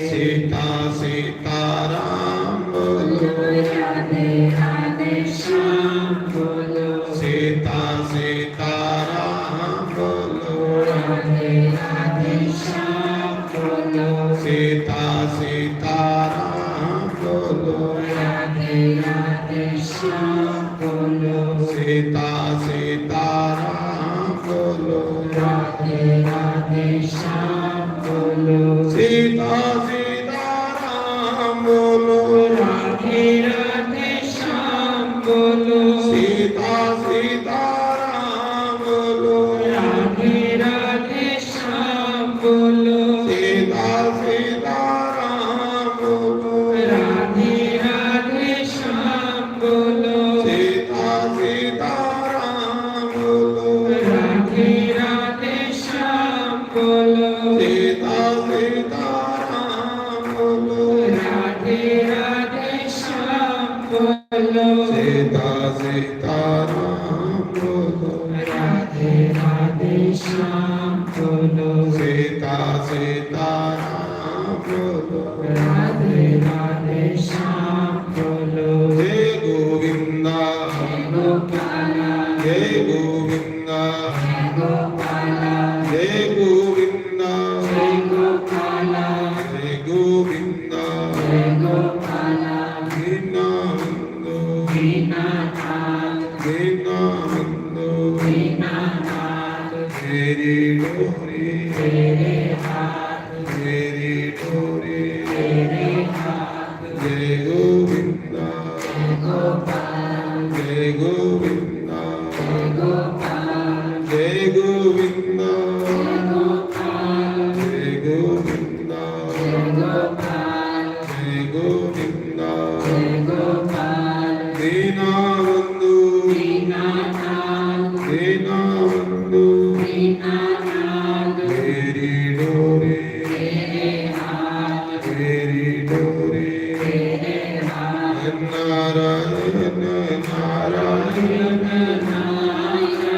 सीता सीताराम बोलो। राधे राधे श्याम बोलो। सीता सीताराम बोलो। राधे राधे श्याम बोलो। सीता सीताराम बोलो। राधे राधे श्याम बोलो। सीता सीताराम बोलो। राधे राधे श्याम बोलो। सीता सीताराम बोलो। राधे राधे श्याम बोलो। सीता सीताराम बोलो। राधे राधे श्याम बोलो। सीता सीताराम बोलो। राधे राधे श्याम बोलो। सीता सीताराम बोलो। राधे राधे श्याम बोलो। सीता सीताराम बोलो। राधे राधे श्याम बोलो। सीता सीताराम बोलो। राधे राधे श्याम बोलो। सीता सीताराम बोलो। राधे राधे श्याम बोलो। जय गोविंदा। जय गोपाला। जय गोविंदा। जय गोपाला। जय गोविंदा। जय गोपाला। जय गोविंदा। जय गोपाला। दीना बंधु। दीनानाथ। दीना बंधु। दीनानाथ। तेरी डोरी। तेरे हाथ। तेरी डोरी। तेरे हाथ। जय गोविंदा। जय गोपाल। जय गोविंदा। जय गोपाल। जय गोविंदा। जय गोपाल। जय गोविंदा। जय गोपाल। जय गोविंदा। जय गोपाल। दीना बंधु। दीनानाथ। दीना बंधु। दीनानाथ। तेरी डोरी। तेरे हाथ। तेरी डोरी। तेरे हाथ। नारायण नारायण नारायण।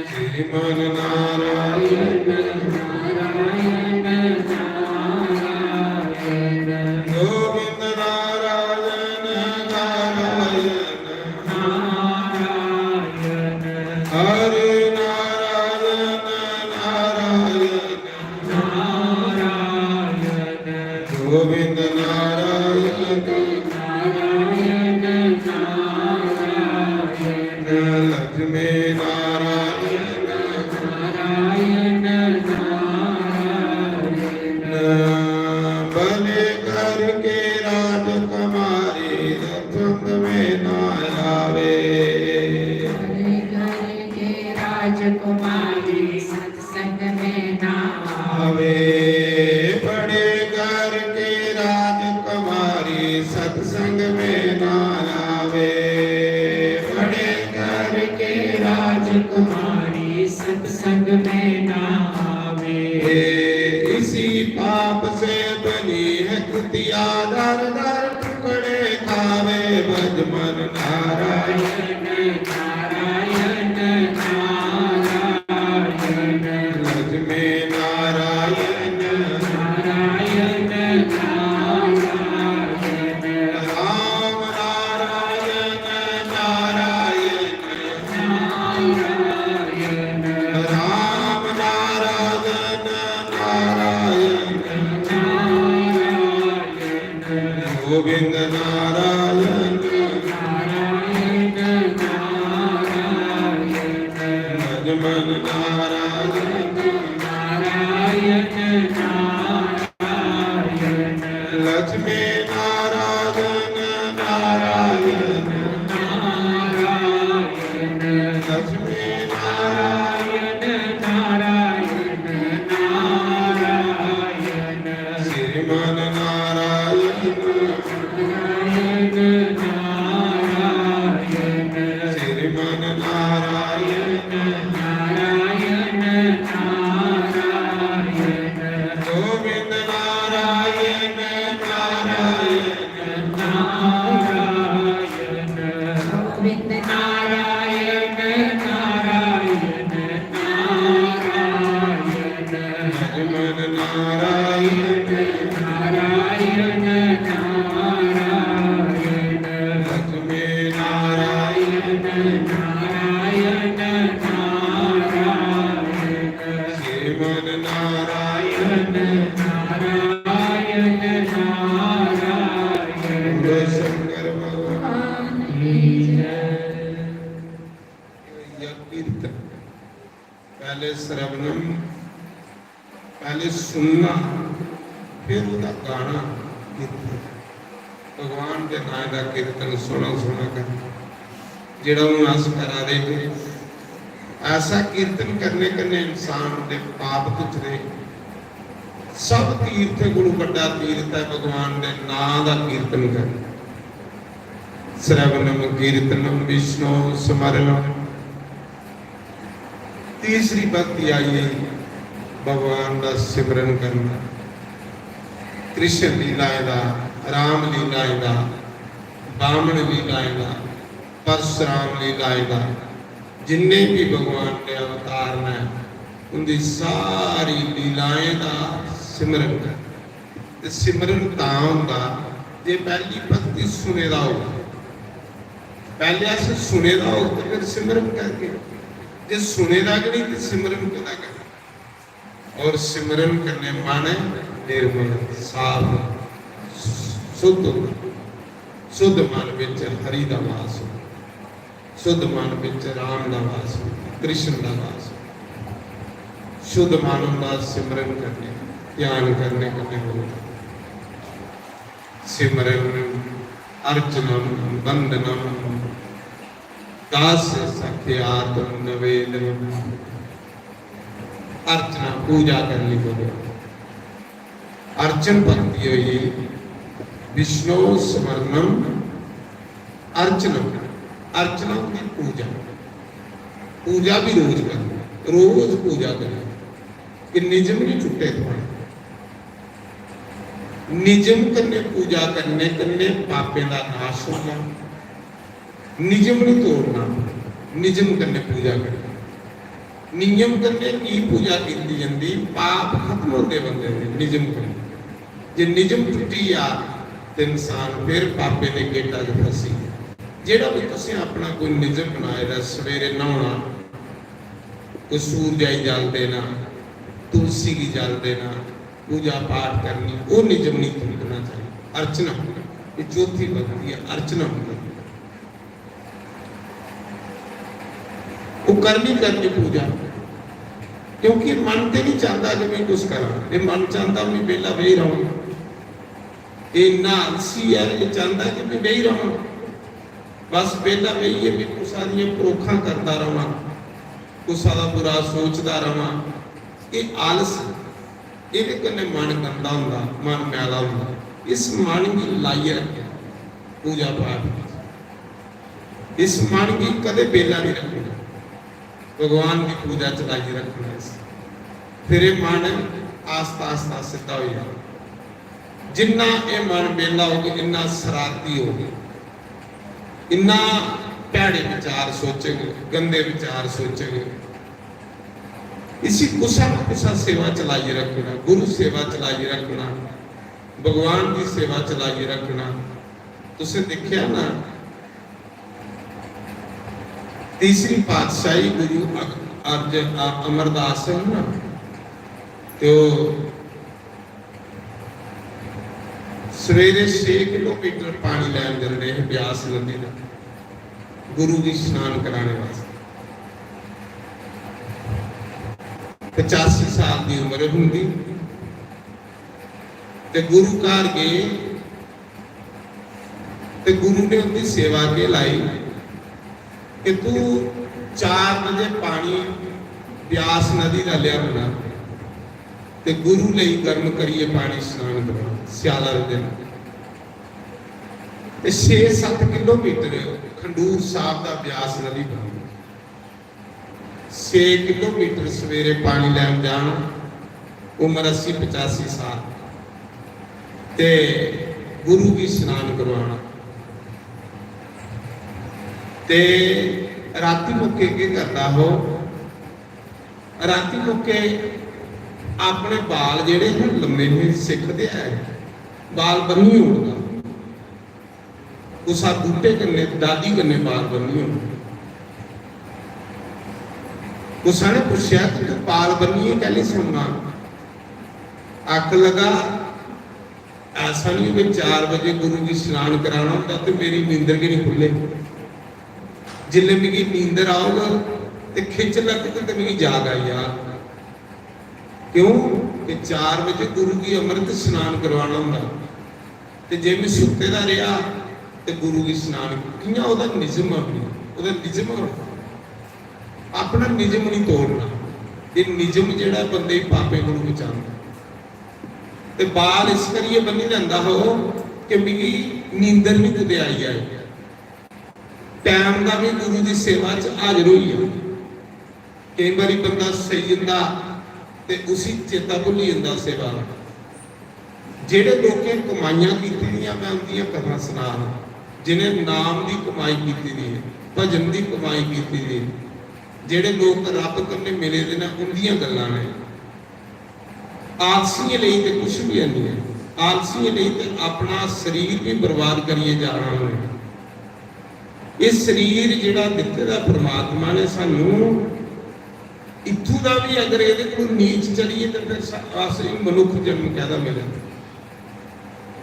श्रीमन नारायण नारायण नारायण। गोविंद नारायण नारायण नारायण। हरे नारायण नारायण नारायण। गोविंद नारायण नारायण नारायण। लक्ष्मी नारायण नारायण नारायण। भले घर के राजकुमारी सत्संग में ना आवे। भले घर के राजकुमारी सत्संग में ना आवे। बड़े घर के राजकुमारी सत्संग में ना आवे। बड़े घर के राजकुमारी सत्संग में ना आवे। पाप से बनी है कुतिया, दर दर टुकड़े खावे बजमन नारायण। नारायण नारायण। लक्ष्मी नारायण। नारायण नारायण। राम नारायण नारायण। नारायण। राम नारायण नारायण। नारायण। गोविंद नारायण। नारायण नारायण। लक्ष्मण नारायण। नारायण नारायण। लक्ष्मी नारायण नारायण। नारायण। लक्ष्मी नारायण नारायण। नारायण। श्रीमन नारायण। नारायण नारायण। श्रीमन नारायण। नारायण नारायण। गोविंद नारायण नारायण। नारायण। गोविंद नारायण नारायण। नारायण। लक्ष्मण नारायण। नारायण नारायण। लक्ष्मी नारायण। नारायण नारायण। श्रीमन नारायण। नारायण नारायण। बोलो शंकर भगवान की जय। या कीर्तन, पहले श्रवणम, पहले सुनना, फिर उसका गाना, कीर्तन। भगवान के नाम का कीर्तन सुना सुना कर, जेड़ा हूँ अस करा रहे हैं, ऐसा कीर्तन करने कन्ने इंसान दे पाप धुचदे। सब तीर्थ कोलों बड़ा तीर्थ है भगवान दे नाम का कीर्तन करना। श्रवणम कीर्तनम विष्णु स्मरणम। तीसरी भक्ति आई है भगवान का सिमरन करना। कृष्ण लीलाएं का, राम लीलाएं का, बामन लीलाएं का, परशुराम लीलाएं का, जिन्ने भी भगवान के अवतार ने, उनकी सारी लीलाएं का सिमरन कर। ते सिमरन तां होंदा जे पैह्ली भक्ति सुने दा होग। पैह्ले अस सुने दा होग ते फिर सिमरन करगे। जे सुने दा गै नेईं ते सिमरन केह्दा करना? और सिमरन कन्नै मन निर्मल, साफ, शुद्ध होंदा। शुद्ध मन विच हरि दा वास होंदा। शुद्ध मन विच राम दा वास होंदा, कृष्ण दा वास होंदा। शुद्ध मन होंदा सिमरन करने, ध्यान करने कन्नै होंदा। सिमरन अर्चनम वंदनम दास सख्यात नवेदनम। अर्चना पूजा करनी पवे। अर्चन भक्ति होई विष्णु स्मरणम अर्चनम। अर्चना होंदी पूजा, पूजा भी रोज करनी, रोज पूजा करनी। कि निजम नहीं छुट्टे थुआढ़े। निजम कन्नै पूजा करने कन्नै पापें दा नाश होंदा। निजम नहीं तोड़ना, निजम कन्नै पूजा करनी। नियम कन्नै की पूजा कीती जंदी? पाप खत्म होंदे बंदे दे निजम कन्नै। जे निजम टुटी जा ते इंसान फिर पापें दे गेटा च फसी जा। जेड़ा भी तुसें अपना कोई निजम बनाए दा, सवेरे नहाना, कोई सूरजा गी जल देना, तुलसी गी जल देना, पूजा पाठ करनी, वो निजम नहीं टुटना चाहिए। अर्चना, ये चौथी भक्ति है, अर्चना होंदी। वो करनी करनी पूजा, क्योंकि मन ते नहीं चाहता कि मैं कुछ करा, ये मन चाहता मैं बेला बेही रहूं। ये इन्ना आलसी है, ये चाहता कि मैं बेही रहूं, बस बेला बेहियै मैं कुसा दियां परोखां करता रहूं, कुसा दा बुरा सोचता रहूं। ये आलस, एह्दे कन्नै मन गंदा होंदा, मन मैला होंदा। इस मन गी लाइयै रक्खेआ पूजा पाठ च। इस मन गी कदें बेला नहीं रखना, भगवान की पूजा च लाइयै रखना। इस फिर ये मन आस्ता आस्ता सिद्धा होई जाना। जिन्ना एह् मन बेला होग, इन्ना शरारती होग, इन्ना भैड़े विचार सोचग, गंदे विचार सोचग। इसी कुसा ना कुसा सेवा चलाइयै रखना, गुरु सेवा चलाइयै रखना, भगवान दी सेवा चलाइयै रखना। तुसें दिक्खेआ ना, तीसरी पातशाही गुरु अक-, अर्ज-, अ-, अमरदास है ना, तो सवेरे छे किलोमीटर पानी लैन जंदे हैं ब्यास नदी दा, गुरु गी स्नान कराने वास्ते। पचासी साल की उम्र होंदी ते गुरु घर गए ते गुरु ने उनकी सेवा के लाई कि तू चार बजे पानी ब्यास नदी का लिया होना ते गुरु ले गर्म करिए पानी स्नान करना स्याला दे दिन। ते छे सत्त किलोमीटर खंडूर साहब का ब्यास नदी बनी। छे किलोमीटर सवेरे पानी लैन जाना, उम्र अस्सी पचासी साल, ते गुरु गी स्नान करवाना। ते राती मौके केह् करदा हो, राती मौके अपने बाल जेह्ड़े हे लम्मे हे, सिक्ख ते है, बाल बन्नी ओड़दा। कुसा बूटे कन्नै, डाली कन्नै बाल बन्नी होन। कुसा ने पुच्छेआ कि तू बाल बन्नियै कैली सौना? आखन लगा, ऐसा नहीं कि चार बजे गुरु जी स्नान कराना होंदा ते मेरी नींदर गै नहीं खुल्ले। जिसले मिगी नींदर आऊगा ते खिच लगग ते मिगी जाग आई जाग। क्यों कि चार बजे गुरु की अमृत स्नान करवाना होंदा। ते जे मैं सुत्ते दा रेहा ते गुरु गी स्नान, कि'यां ओह्दा निजम अपनी, ओह्दा निजम होना। अपना निजम नहीं तोड़ना। ये निजम जेह्ड़ा बंदे गी पापें कोलों बचांदा। ते बाल इस करियै बन्नी लैंदा हो कि मिगी नींदर नहीं कुतै आई जाए। टैम दा भी गुरु दी सेवा च हाजर होई जा। केई बारी बंदा सेई जंदा ते उसी चेता भुल्ली जंदा सेवा दा। जेह्ड़े लोकें कमाइयां कीती दियां, मैं उंदियां कथां सना दा, जिनें नाम दी कमाई कीती दी है, भजन दी कमाई कीती दी है, जेह्ड़े लोक रब कन्नै मिले दे न, उंदियां गल्लां ने। आलसियें लेई ते कुछ भी है नहीं है। आलसियें लेई ते अपना शरीर भी बर्बाद करियै जाना उ'नें। एह् शरीर जेह्ड़ा दित्ते दा परमात्मा ने सानू, इत्थूं दा भी अगर एह्दे कोल नीच चलिए ते फिर सा-, अस एह् मनुक्ख जन्म कैह्दा मिले?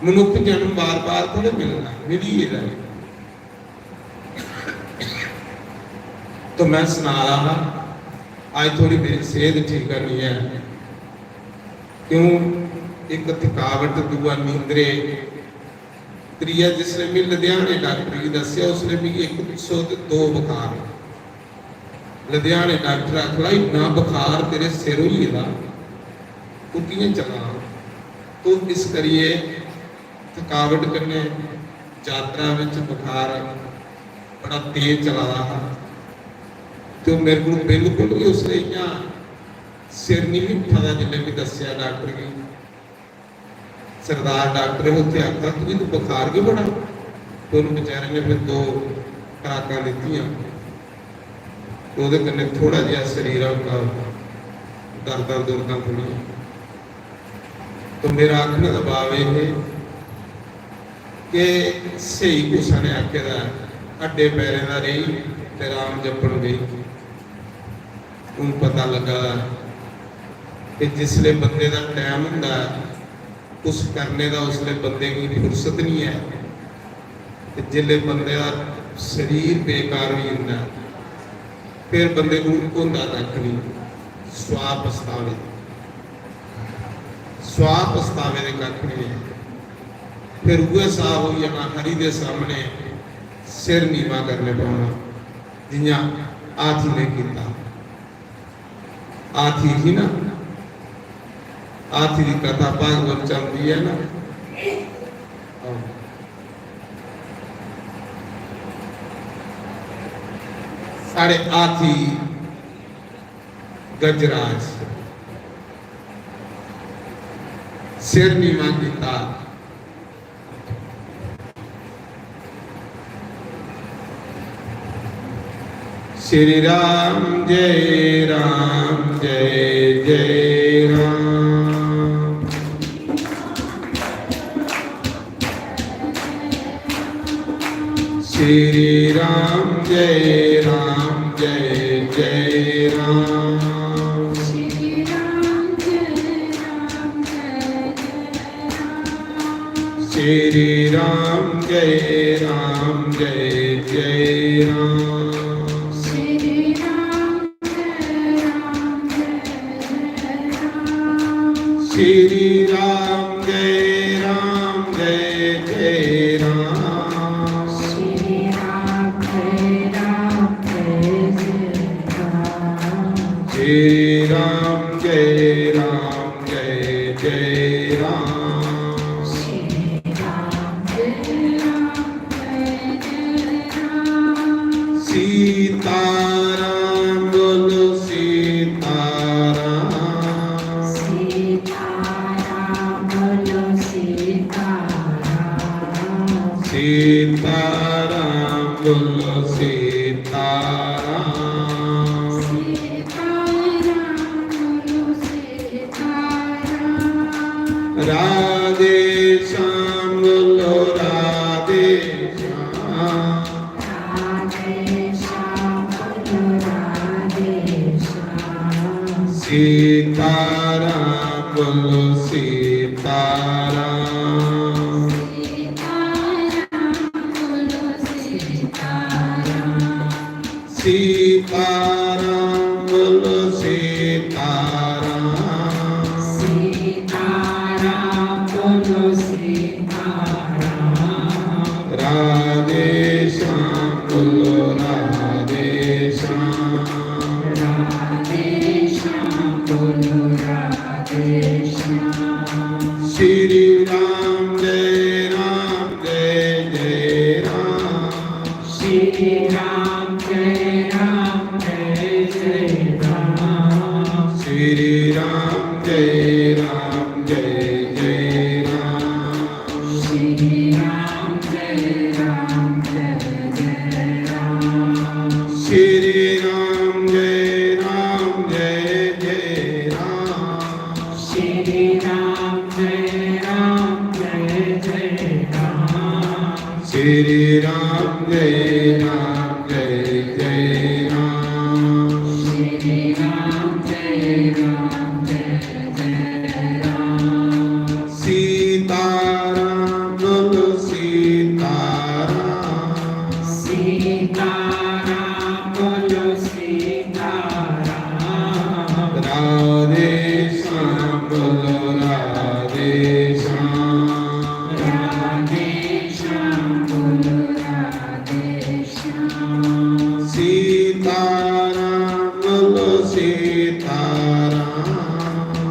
मनुक्ख जन्म बार-बार थोड़े मिलना, मिली गेदा ऐ। तो मैं सना रहा हा, अज थोड़ी मेरी सेहत ठीक नहीं है, क्यों, एक थकावट, दूआ नींदरे, त्रीया जिसले मैं लुधियाने डॉक्टर गी दस्सेआ, उसने मिगी एक सौ ते दो बुखार। लुधियाने डॉक्टर आखन लगा, "इन्ना बुखार तेरे सिर होई गेदा, तू कि'यां चला?" तो इस करियै थकावट कन्नै यात्रा बिच बुखार बड़ा तेज चला दा हा। ते ओह् मेरे कोल बिल्कुल गै उसलै इ'यां सिर निं ही उट्ठा दा, जिसलै में दस्सेआ डॉक्टर गी। सरदार डॉक्टर हे, उत्थै आखदा, "तुगी तो बुखार गै बड़ा।" ते उ'नें बेचारे ने फिर दो खुराकां दित्तियां, ते ओह्दे कन्नै थोड़ा जेहा शरीर हल्का होआ, दर्दां दुर्दां थोड़ियां। तो मेरा आखने दा भाव एह् है कि स्हेई कुसै ने आखे दा ऐ, "हड्डे पैरें दा रेही ते राम जपन बेही।" हून पता लगा दा ऐ कि जिसले बंदे दा टैम होंदा ऐ कुछ करने दा, उसले बंदे गी फुर्सत नहीं है। ते जिसले बंदे दा शरीर बेकार होई जंदा ऐ, फिर बंदे को होंदा कक्ख नहीं, स्वा पछतावे, स्वा पछतावे दे कक्ख नहीं है। फिर उ'ऐ साफ होई जाना, हरि दे सामने सिर नीवा करने पौना, जियां हाथी ने कीता। हाथी ही ना, हाथी दी कथा भागवत च आंदी है ना। साढ़े हाथी गजराज, सिर नीवा कीता। श्री राम जय राम जय जय राम। श्री राम जय राम जय जय राम। श्री राम जय राम जय जय राम। श्री राम जय राम जय जय राम। श्री राम जय राम जय जय राम। श्री राम जय राम जय जय राम। श्री राम जय राम जय जय राम। श्री राम जय राम जय जय राम। श्री राम जय राम जय जय राम। सीताराम बोलो सीताराम। सीताराम बोलो सीताराम। सीताराम बोलो सीताराम। सीताराम बोलो सीताराम। राधे श्याम बोलो राधे श्याम। राधे श्याम बोलो राधे श्याम। सीताराम बोलो सीताराम। सीताराम बोलो सीताराम। सीताराम बोलो सीताराम। सीताराम बोलो सीताराम। राधे श्याम बोलो राधे श्याम। राधे श्याम बोलो राधे श्याम। श्री राम जय राम जय जय राम। श्री राम जय राम जय जय राम। श्री राम जय राम जय जय राम। श्री राम जय राम जय जय राम। श्री राम जय राम जय जय राम। श्री राम जय राम जय जय राम। श्री राम जय राम जय जय राम। श्री राम जय राम जय जय राम। सीताराम बोलो सीताराम। सीताराम बोलो सीताराम। राधे श्याम बोलो राधे श्याम। राधे श्याम बोलो राधे श्याम। सीताराम बोलो सीताराम।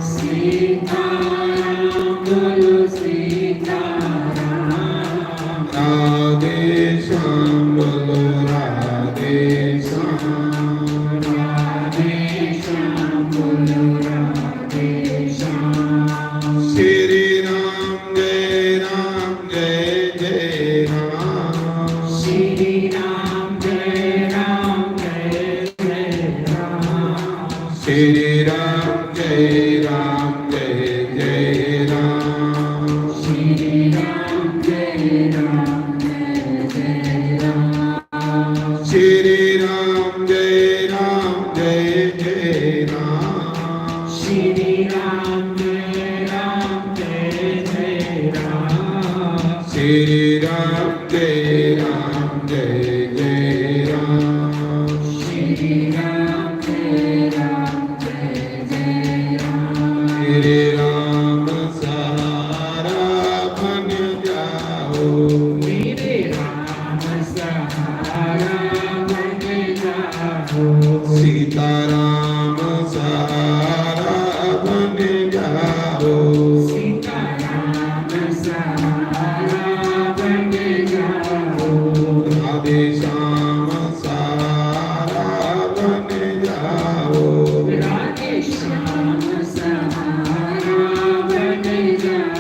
सीताराम बोलो सीताराम। राधे श्याम बोलो राधे श्याम। राधे श्याम बोलो राधे श्याम। श्री राम जय राम जय जय राम। श्री राम जय राम जय जय राम। श्री राम जय राम जय जय राम। श्री राम जय राम जय जय राम। श्री राम जय राम जय जय राम। श्री राम जय राम जय जय राम। श्री राम जय राम जय जय राम। श्री राम जय राम जय जय राम। मेरे राम सहारा बन जाओ। मेरे राम सहारा बन जाओ। सीताराम सहारा बन जाओ। सीताराम सहारा बन जाओ। राधे श्याम सहारा बन जाओ। राधे श्याम सहारा बन जाओ।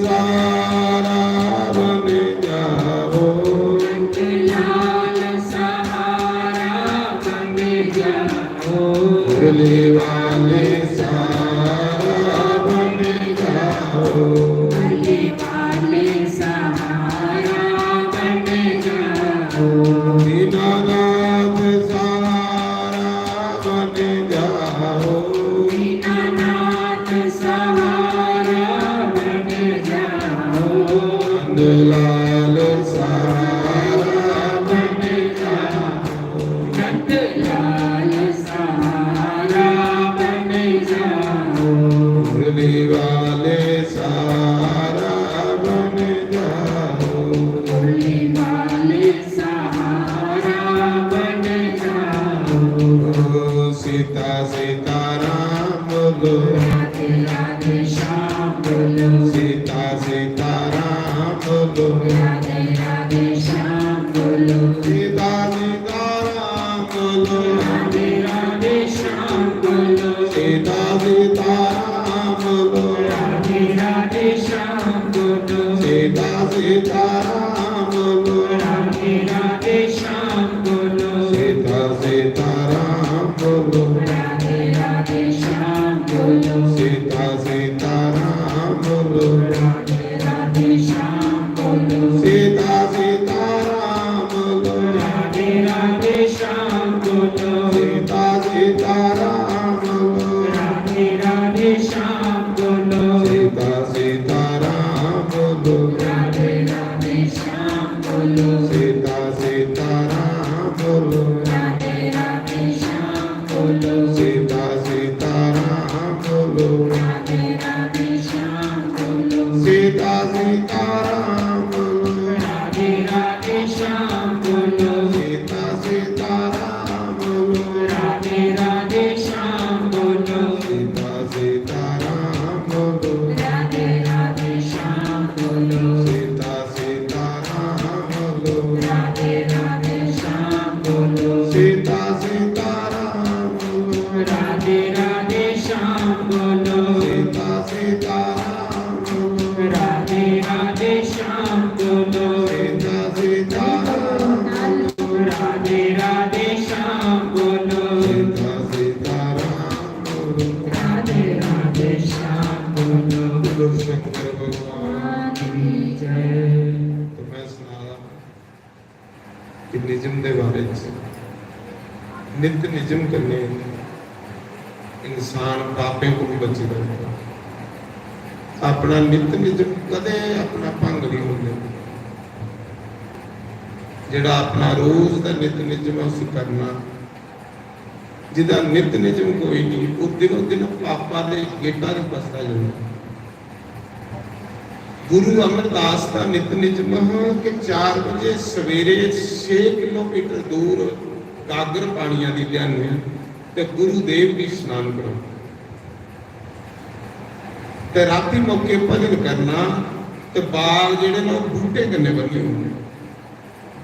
सहारा बन जाओ। लाल सहारा बन जाओ। मुरली वाले सहारा बन जाओ। मुरली वाले सहारा बन जाओ। दीनानाथ सहारा बन जाओ। दीनानाथ सहारा बन जाओ। नंदलाल सहारा बन जाओ। नंदलाल सहारा बन जाओ। मुरली वाले सहारा बन जाओ। मुरली वाले सहारा बन जाओ। सीता सीताराम बोलो। राधे राधे श्याम बोलो। सीता सीताराम बोलो। राधे राधे श्याम बोलो। सीता सीताराम बोलो। राधे राधे श्याम बोलो। सीता सीताराम बोलो। राधे राधे श्याम बोलो। सीता सीताराम बोलो। राधे राधे श्याम बोलो। सीता सीताराम बोलो। राधे राधे श्याम बोलो। सीता सीताराम बोलो। राधे राधे श्याम बोलो। सीता सीताराम बोलो। राधे राधे श्याम बोलो। सीता सीताराम बोलो। राधे राधे श्याम बोलो। सीता सीताराम बोलो। राधे राधे श्याम बोलो। सीता सीताराम बोलो। राधे राधे श्याम बोलो। सीता सीताराम बोलो। राधे राधे श्याम बोलो। सीता सीताराम बोलो। राधे राधे श्याम बोलो। सीता सीताराम बोलो। राधे राधे श्याम बोलो। सीता सीताराम बोलो। राधे राधे श्याम बोलो। सीता सीताराम बोलो। राधे राधे श्याम बोलो। सीता सीताराम बोलो। राधे राधे श्याम बोलो। सीता सीताराम बोलो। राधे राधे श्याम बोलो। सीता सीताराम बोलो। राधे राधे श्याम बोलो। सीता सीताराम बोलो। राधे राधे श्याम बोलो। बोलो शंकर भगवान की जय। तो मैं सुना रहा हूँ कि निजम दे बारे च, नित निजम कन्नै इंसान पापें कोला बची रैंह्दा। अपना नित निजम कदें अपना भंग नहीं होने देना। जेह्ड़ा अपना रोज दा नित निजम ऐ, उसी करना। जिदा नित निजम कोई नहीं, वो दिनों दिन पापा दे गेटा च फसदा जंदा। गुरु अमरदास दा नित निजम हा कि चार बजे सवेरे छे किलोमीटर दूर गागर पानिया दी लेआने ते गुरुदेव गी स्नान कराना। ते रातीं मौके भजन करना ते बाल जेह्ड़े न, ओह् बूह्टे कन्नै बन्नी ओड़ने,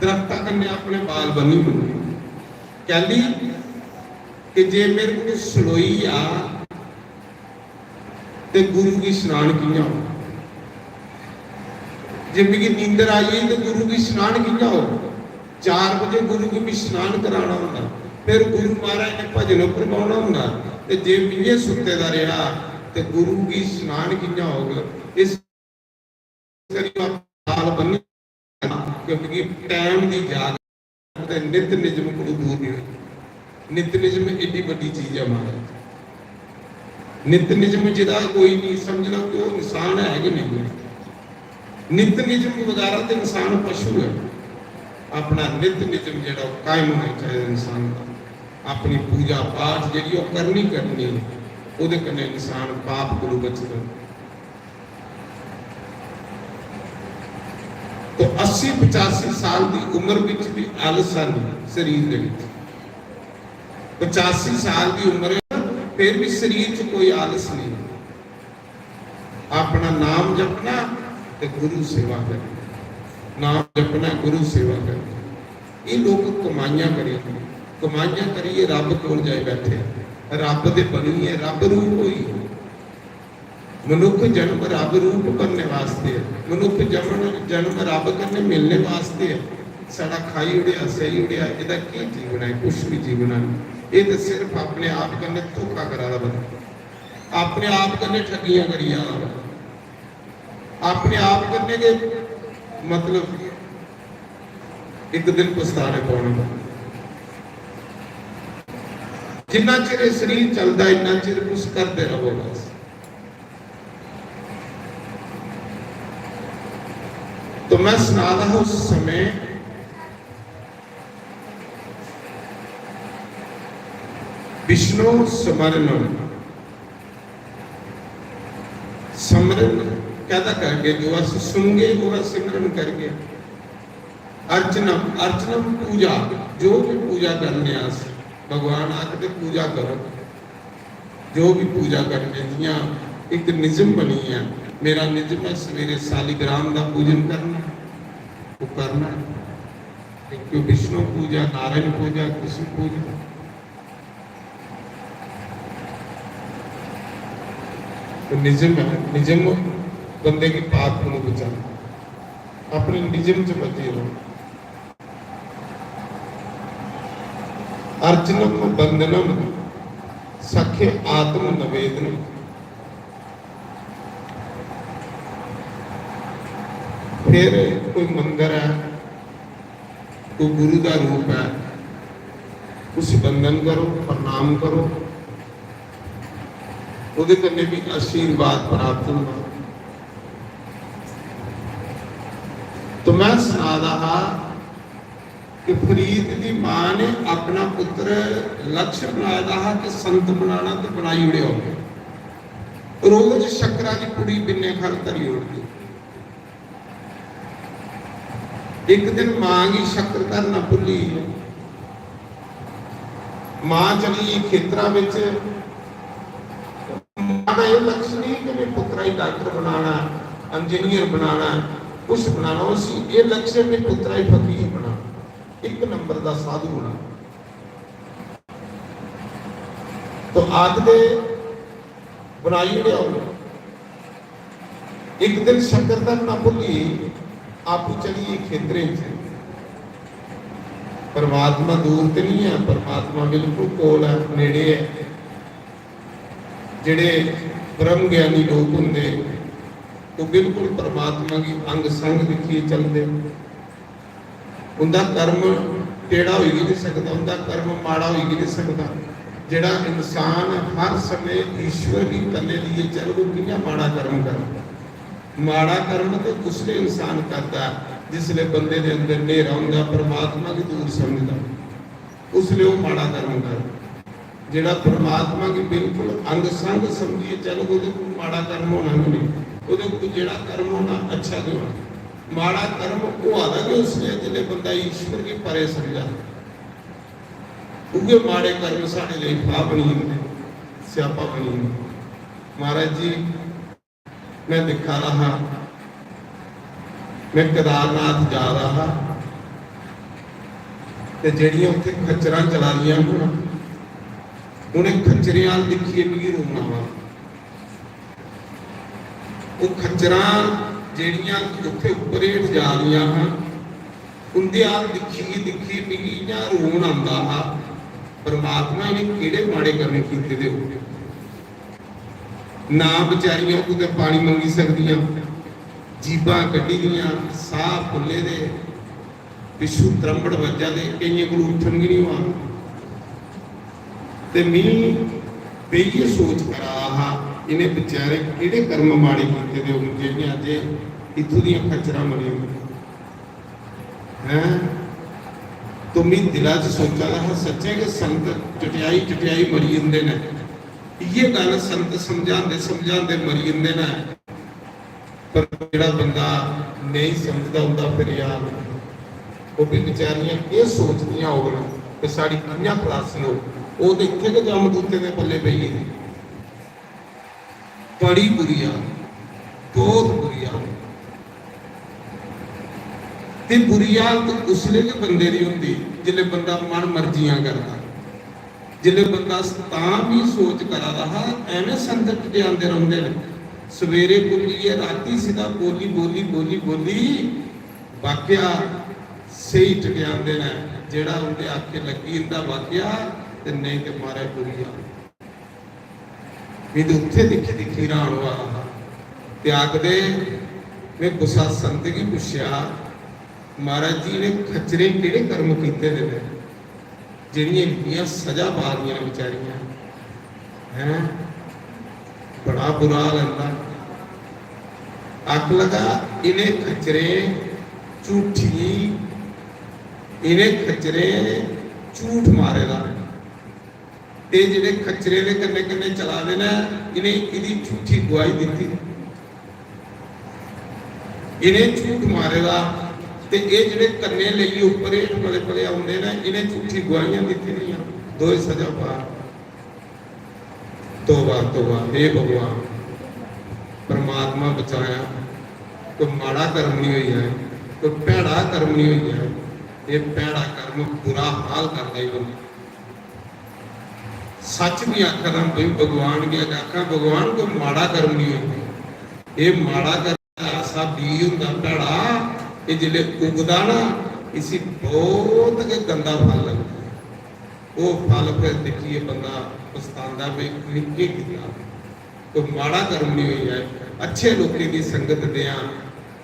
दरख्ता कन्नै अपने बाल बन्नी ओड़ने। कैली कि जे मेरे कोल सलोई आ ते गुरु गी स्नान कि'यां हो? जे मिगी नींदर आई गेई ते गुरु गी स्नान कि'यां हो? चार बजे गुरु गी मी स्नान कराना होंदा, फिर गुरु महाराज ने भजन उप्पर बौह्ना होंदा, ते जे मी इ'यां सुत्ते दा रेहा ते गुरु गी स्नान कि'यां होग? इस करी बाल बन्नी, क्योंकि टैम दी जाग ते नित निजम कोलू दूर नहीं होई। नित निजम एड्डी बड्डी चीज है महाराज। नित निजम जिदा कोई नहीं, समझ लो कि वो इंसान है कि नहीं है। नित निजम बगैरा ते इंसान पशु है। अपना नित निजम जेह्ड़ा, ओह् कायम होना चाहिए इंसान दा। अपनी पूजा पाठ जेह्ड़ी, ओह् करनी करनी है, ओह्दे कन्नै इंसान पाप कोलू बचदा। तो अस्सी पचासी साल दी उम्र विच भी आलस नहीं शरीर दे विच। पचासी साल दी उम्र है, फिर भी शरीर च कोई आलस नहीं। अपना नाम जपना ते गुरु सेवा करनी, नाम जपना, गुरु सेवा करनी। ये लोग कमाइयां करी, कमाइयां करिए रब कोल जाई बैठे, रब दे बनिए, रब रूप होई। मनुख जन्म रब रूप बनने वास्ते ऐ, मनुख जन्म, जन्म रब कन्नै मिलने वास्ते ऐ। साढ़ा खाई उड़ेआ, सेई उड़ेआ, एह्दा केह् जीवन ऐ? कुछ भी जीवन ऐ। एह् ते सिर्फ अपने आप कन्नै धोखा करा दा बंदा, अपने आप कन्नै ठगियां करी जा दा बंदा, अपने आप कन्नै गै, मतलब, इक दिन पछताने पौना। जिन्ना चिर एह् शरीर चलदा, इन्ना चिर तुस करदे रवो बस। तो मैं सना दा हा उस समय विष्णु स्मरणम। स्मरण कैदा करगे? जो अस सुनगे, ओह्दा सिमरन करगे। अर्चनम, अर्चनम पूजा, जो भी पूजा करने अस, भगवान आखदे पूजा करो। जो भी पूजा करने, जियां इक निजम बनी ऐ, मेरा निजम ऐ सवेरे सालिग्राम दा पूजन करना, वो करना है। क्यों विष्णु पूजा, नारायण पूजा, कृष्ण पूजा। तो निजम है, निजम बंदे की पाप को बचाना, अपने निजम च बचे रहो। अर्चनम बंदनम सख्य आत्म निवेदनम। फिर कोई मंदिर है, कोई गुरु का रूप है, उसी वंदन करो, प्रणाम करो, ओह्दे कन्नै भी आशीर्वाद प्राप्त होंदा। तो मैं सना दा हा कि फरीद दी मां ने अपना पुत्र लक्ष्य बनाए दा हा कि संत बनाना, ते बनाई ओड़ेआ उ'नें। रोज शक्करा दी पुड़ी बिन्ने खंड धरी ओड़दी। इक दिन मां गी शक्कर धरना भुल्ली गेई। मां चली गेई खेतरा बिच। मां दा एह् लक्ष्य नहीं कि मैं पुत्रा गी डॉक्टर बनाना, इंजीनियर बनाना, कुछ बनाना। उसी एह् लक्ष्य कि पुत्रा गी फकीर बनाना, इक नंबर दा साधु बनाना। तो आखदे बनाई ओड़ेआ उ'नें। इक दिन शक्कर धरना भुल्ली, आपूं चली गेई खेतरें च। परमात्मा दूर ते नहीं है, परमात्मा बिल्कुल कोल है, नेड़े है। जेड़े ब्रह्म ज्ञानी लोक होंदे, ओह् बिल्कुल परमात्मा गी अंग संग दिक्खियै चलदे। उंदा कर्म टेढ़ा होई गै नहीं सकदा, उंदा कर्म माड़ा होई गै नहीं सकदा। जेड़ा इंसान हर समय ईश्वर गी कन्नै लेइयै चलग, ओह् कि'यां माड़ा कर्म करग? माड़ा कर्म ते उसलै इंसान करदा ऐ, जिसलै बंदे दे अंदर न्हेरा होंदा, परमात्मा गी दूर समझदा, उसलै ओह् माड़ा कर्म करदा। जेड़ा परमात्मा गी बिल्कुल अंग संग समझियै चलग, ओह्दे कोल माड़ा कर्म होना गै नहीं, ओह्दे कोल जेड़ा कर्म होना, अच्छा गै होना। माड़ा कर्म होआ दा गै उसलै, जिसलै बंदा ईश्वर गी परे समझा। उ'ऐ माड़े कर्म साढ़े लेई फाह् बनी जंदे, स्यापा बनी जंदा। महाराज जी, मैं दिक्खा दा हा, मैं केदारनाथ जा दा हा, ते जेह्ड़ियां उत्थै खच्चरां चला दियां हियां, उ'नें खच्चरें अ'ल्ल दिक्खियै मिगी रोना आवा। ओह् खच्चरां जेह्ड़ियां उत्थै उप्पर हेठ जा दियां हां, उं'दे अ'ल्ल दिक्खियै, दिक्खियै मिगी इ'यां रोन आंदा हा, "परमात्मा, इ'नें केह्ड़े माड़े कर्म कीते दे होङन?" ना बेचारियां कुतै पानी मंगी सकदियां, जीभां कड्ढी दियां, साह् फुल्ले दे, पिच्छू त्रंबड़ बज्जा दे, केइयें कोल उट्ठन गै निं होआ। ते मी बेहियै सोच करा दा हा, इ'नें बेचारें केह्ड़े कर्म माड़े कीते दे होङन, जेह्ड़ियां अज्ज इत्थूं दियां खच्चरां बनी दियां। हैं? तो मी दिला च सोचा दा हा, सच्चें गै संत चटियाई चटियाई मरी जंदे न। इ'यै गल्ल संत समझांदे समझांदे मरी जंदे न। पर जेह्ड़ा बंदा नेईं समझदा, उं'दा फिर एह् हाल होंदा। ओह् बी बेचारियां केह् सोचदियां होङन कि साढ़ी कि'यां खलासी होग। ओह् ते इत्थै गै जमदूतें दे पल्ले पेई गेदी। बड़ी बुरी हालत, बहुत बुरी हालत। ते बुरी हालत उसलै गै बंदे दी होंदी, जिसलै बंदा मन मर्जियां करदा। जिसलै बंदा तां बी सोच करा दा हा, "ऐवें संत टटियांदे रौंह्दे न, सवेरे बोलियै राती सिद्धा बोली, बोली, बोली, बोली वाक्या स्हेई टटियांदे न। जेह्ड़ा उं'दे आखे लग्गी, इं'दा वाक्या, ते नेईं ते मारै बुरी आ। में ते उत्थै दिक्खी, दिक्खी हैरान होआ हा। ते आखदे, में कुसै संत गी पुच्छेआ, "महाराज जी, इ'नें खच्चरें केह्ड़े कर्म कीते दे न, जेह्ड़ियां इन्नियां सजा पा दियां न बेचारियां?" हैं? बड़ा बुरा हाल इं'दा। आख लगा, इ'नें खच्चरें झूठी, इ'नें खच्चरें झूठ मारे दा, ते जेह्ड़े खच्चरें दे कन्नै कन्नै चला दे न, इ'नें इ'दी झूठी गुआही दित्ती, इ'नें झूठ मारे दा, ते एह् जेह्ड़े कन्नै लेइयै उप्पर हेठ पले पले औंदे न, इ'नें झूठी गुआहियां दित्ती दियां, दोए सजा पा। तौबा, तौबा, हे भगवान, परमात्मा बचाया, कोई माड़ा कर्म निं होई जाए, कोई भैड़ा कर्म निं होई जाए। एह् भैड़ा कर्म बुरा हाल करदा ई बंदा। सच बी आखना भई भगवान गी अगर आखां, "भगवान, कोई माड़ा कर्म निं होई जाए।" एह् माड़ा कर्म ऐसा बीऽ होंदा भैड़ा, एह् जिसलै उगदा ना, इसी बहुत गै गंदा फल लगदा। ओह् फल फिर दिक्खियै बंदा पछतांदा, "भई में केह् कीता?" कोई माड़ा कर्म निं होई जाए। अच्छे लोकें दी संगत देआं,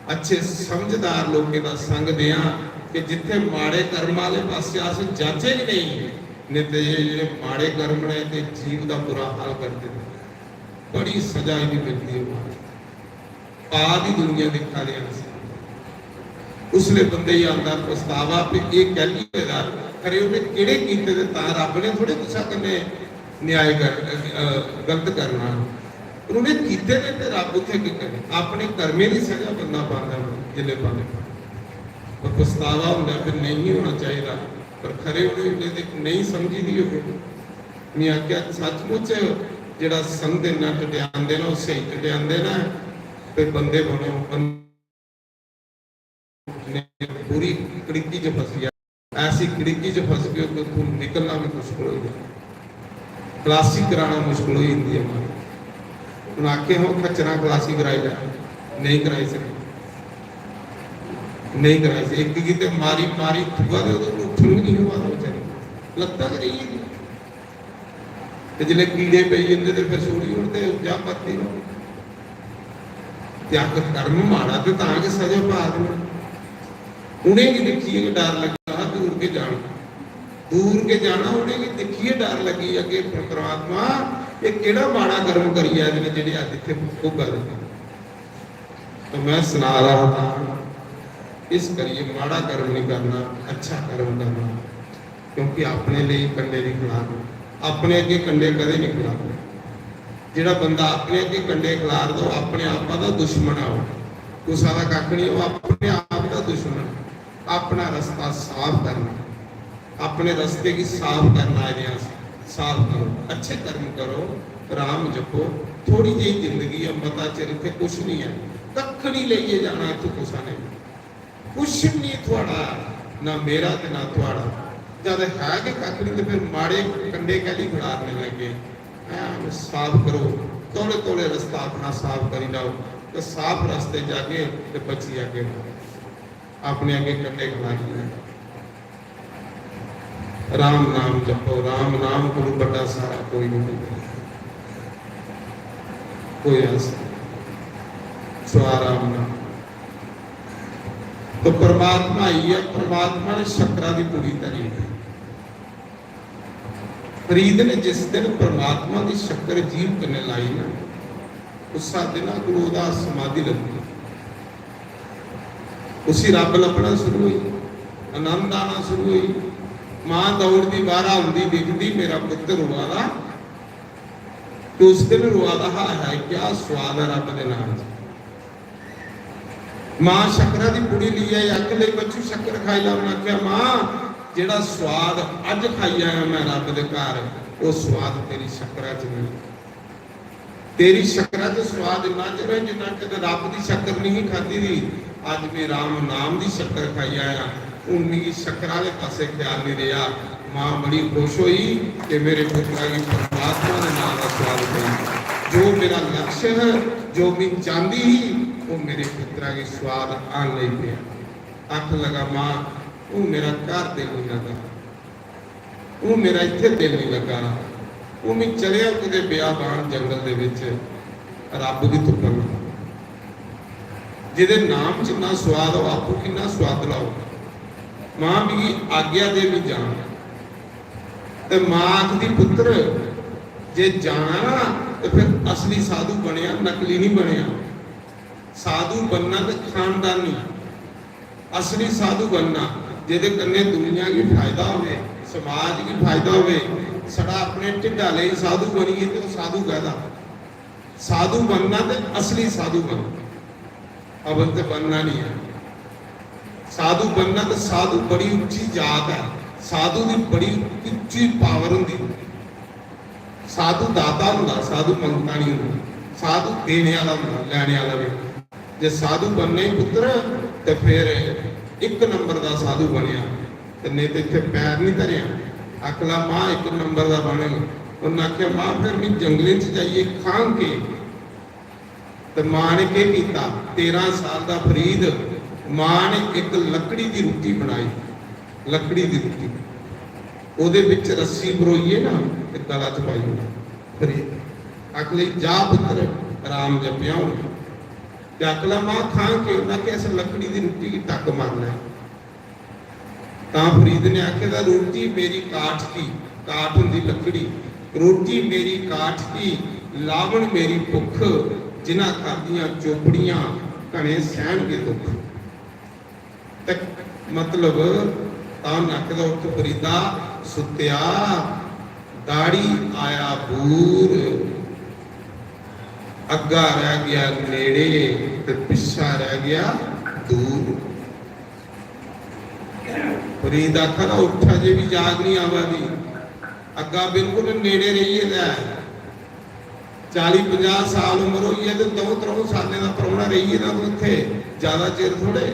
अच्छे समझदार लोकें दा संग देआं, कि जित्थै माड़े कर्म आह्ले पासै अस जाचै गै नेईं, नेईं ते एह् जेह्ड़े माड़े कर्म न, ते जीव दा बुरा हाल करदे न। बड़ी सजा इ'नें मिलदी ऐ। पाप दी दुनिया दिक्खा दे अस। उसले बंदे गी आंदा पछतावा, भी एह् कैल्ली होएदा? खरे उ'नें केह्ड़े कीते दे, तां रब्ब ने थोड़े कुसै कन्नै न्याय कर, अ, गलत करना। पर उ'नें कीते दे ते रब्ब उत्थै केह् करे? अपने कर्में दी सजा बंदा पांदा, जिसले पांदा। पर पछतावा होंदा, फिर नेईं होना चाहिदा। पर खरे उ'नें, उ'नें ते नेईं समझी दी होग। में आखेआ, सचमुच जेह्ड़ा संत इन्ना टटियांदे न, ओह् स्हेई टटियांदे न। ते बंदे बनो, बंदे पूरी कड़िक्की च फसी जा। ऐसी कड़िक्की च फस गए कि उत्थों निकलना भी मुश्किल हो जाए, खलासी कराना मुश्किल हो जाती है। हमारी हूँ आखे हम खच्चरा खलासी कराई लै, नहीं कराई सके, नहीं कराई सके। एक की ते मारी मारी थुआ दे, उधर उठन भी नहीं हुआ था बेचारी, लत्ता गै रेही गेई। ते जिसलै कीड़े पेई जंदे ते फिर छोड़ी ओड़दे, जा परती रहो। ते आखर कर्म माड़ा ते तां गै सजा पा दे न। उ'नेंगी दिक्खियै गै डर लग्गा हा, दूर गै जाना, दूर गै जाना। उ'नेंगी दिक्खियै डर लग्गी, अग्गें परमात्मा, एह् केह्ड़ा माड़ा कर्म करी आए दे न जेह्ड़े अज्ज इत्थै भुगता दे न? तो मैं सना रहा था, इस करियै माड़ा कर्म नहीं करना, अच्छा कर्म करना, क्योंकि अपने लेई कंडे नहीं खिलारने, अपने अग्गें कंडे कदें नहीं खिलारने। जेह्ड़ा बंदा अपने अग्गें कंडे खिलारदा, ओह् अपने आपा दा दुश्मन ऐ। ओह् कुसै दा कक्ख नहीं, ओह् अपने आप दा दुश्मन ऐ। अपना रस्ता साफ करना, अपने रस्ते गी साफ करना आए दे आं अस। साफ करो, अच्छे कर्म करो, राम जपो। थोड़ी जेही जिंदगी ऐ, मता चिर इत्थै कुछ नहीं ऐ, कक्ख नहीं लेइयै जाना इत्थूं कुसै ने। कुछ नहीं थुआढ़ा, ना मेरा ते ना थुआढ़ा। जद है गै कक्ख नहीं ते फिर माड़े कंडे कैह्ली खड़ारने लगे? हैं, साफ करो, तौले तौले रस्ता अपना साफ करी लैओ, ते साफ रस्ते जागे ते बची जागे। अपने अग्गें कंडे खड़ारी लैओ। राम नाम जपो, राम नाम कोलू बड़ा सारा कोई नहीं, कोई ऐसा स्वाराम नाम। तो परमात्मा आई है, परमात्मा ने शक्करा दी पुड़ी धरी है। फरीद ने जिस दिन परमात्मा दी शक्कर जीभ कन्नै लाई ना, उस्सा दिना कोलू ओह्दा समाधि लग्गी। उसी रब्ब लब्भना शुरू होई, आनंद आना शुरू होई। मां दौड़दी बाह्रा औंदी, दिखदी मेरा पुत्तर रोआ दा, ते उस दिन रोआ दा हा, "हाय, क्या स्वाद ऐ रब्ब दे नाम च।" मां शक्करा दी पुड़ी लेई आई, आखन लगी, "बच्चू, शक्कर खाई लै।" उन्नै आखेआ, "मां, जेह्ड़ा स्वाद अज्ज खाई आया मैं रब्ब दे घर, ओह् स्वाद तेरी शक्करा च नेईं। तेरी शक्करा च स्वाद इन्ना चिर ऐ, जिन्ना चिर रब्ब दी शक्कर नहीं खाद्धी दी। अज्ज मैं राम नाम दी शक्कर खाई आया, हून मिगी शक्कर आह्ले पासै ख्याल नहीं रेहा।" मां बड़ी खुश होई कि मेरे पुत्तरा गी परमात्मा दे नाम दा स्वाद पेई। जो मेरा लक्ष्य है, जो मैं चाहती ही, वो मेरे पुत्रा के स्वाद आन लगी पे। आखन लगा, "माँ, वो मेरा घर दिल नहीं लगा, वो मेरा इत्थे दिल नहीं लगा, वो मैं चलिया कुते बेआबान जंगल दे विच रब भी तुप्पन।" जिदे नाम च ना स्वाद हो, आपू किन्ना स्वाद लाओ। मां मिगी आज्ञा दे, भी जान। ते मां आखदी, "पुत्र, जे जाना ना, ते फिर असली साधु बनेआ, नकली नहीं बनेआ। साधु बनना ते खानदानी, असली साधु बनना, जेदे कन्नै दुनिया गी फायदा होवे, समाज गी फायदा होवे। साढ़ा अपने ढिड्डा लेई साधु बनिए ते ओह् साधु कहदा।" साधु बनना ते असली साधु बनना, अवल ते बनना नहीं है। साधु बनना ते साधु बड़ी उच्ची जात है, साधु की बड़ी उच्ची पावर होंदी। साधु दाता होंदा, साधु मंगता नहीं होंदा, साधु देने वाला होंदा, लेने वाला नहीं। जे साधु बनने ही पुत्र, ते फिर एक नंबर का साधु बनया, ते नहीं तो इत्थे पैर नहीं धरया। अगला मां एक नंबर का बने। उन्हें आख्या, "मां, फिर मैं जंगले च जाइए खांग के?" ते मां ने केह् कीता? तेरह साल दा फरीद, मां ने एक लकड़ी दी रुट्टी बनाई, लकड़ी दी रुट्टी, ओह्दे बिच रस्सी परोइयै ना ते गला च पाई ओड़ी। फरीद आखन लगी, "जा पुत्र, राम जपेआ हून।" ते आखन लगा, "मां, खां केह्?" उन्नै आखेआ, "इस लकड़ी दी रुट्टी गी टक्क मार लै।" तां फरीद ने आखे दा, "रोटी मेरी काठ की," काठ होंदी लकड़ी, "रोटी मेरी काठ की, लावण मेरी भुख, जिन्हां खादियां चोपड़ियां, घने सैहणगे दुख।" ते मतलब, तां उन्नै आखे दा, "उठ फरीदा, सुत्तेआ, दाढ़ी आया बूर, अग्गा रह गया नेड़े ते पिछा रह गया दूर।" फरीद आखा दा, "उठ, अजे भी जाग नहीं आवा दी, अग्गा बिल्कुल नेड़े रेही गेदा ऐ। चाली पंजाह साल उम्र होई है ते द'ऊं त्र'ऊं सालें दा परौह्ना रेही गेदा तूं इत्थै, ज्यादा चिर थोड़े।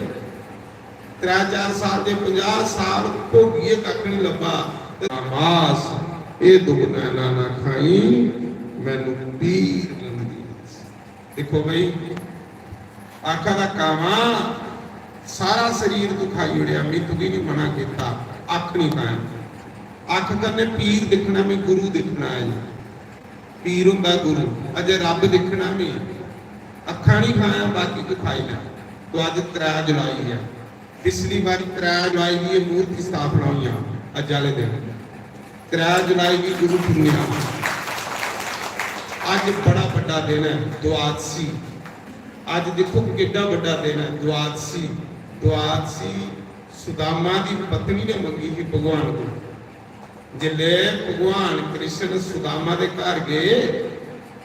त्रै चार साल दे पंजाह साल भोगियै कक्ख नहीं लब्भा।" ते मास, "एह् दुख नैना ना खाई, मैनू पीर लंदी।" देखो भाई, आखा दा, "कामा, सारा शरीर तू खाई ओड़ेआ, मैं तुगी नहीं मना किया, अख नहीं खाया।" अख कन्नै पीर दिक्खना, मैं गुरु दिक्खना है। पीर हुंदा गुरु, अजे रब दिक्खना मैं, अखा नहीं खाया, बाकी तू खाई लै। तो अज त्रै जुलाई है, पिछली बारी त्रै जुलाई दी एह् मूर्ति स्थापना होइयां, अज्ज आह्ले दिन त्रै जुलाई गी गुरु पुन्नेआ। अज्ज बड़ा बड्डा दिन ऐ, द्वादशी। अज्ज दिक्खो केड्डा बड्डा दिन ऐ, द्वादशी। द्वादशी सुदामा दी पत्नी ने मंगी ही भगवान को। जिसले भगवान कृष्ण सुदामा दे घर गए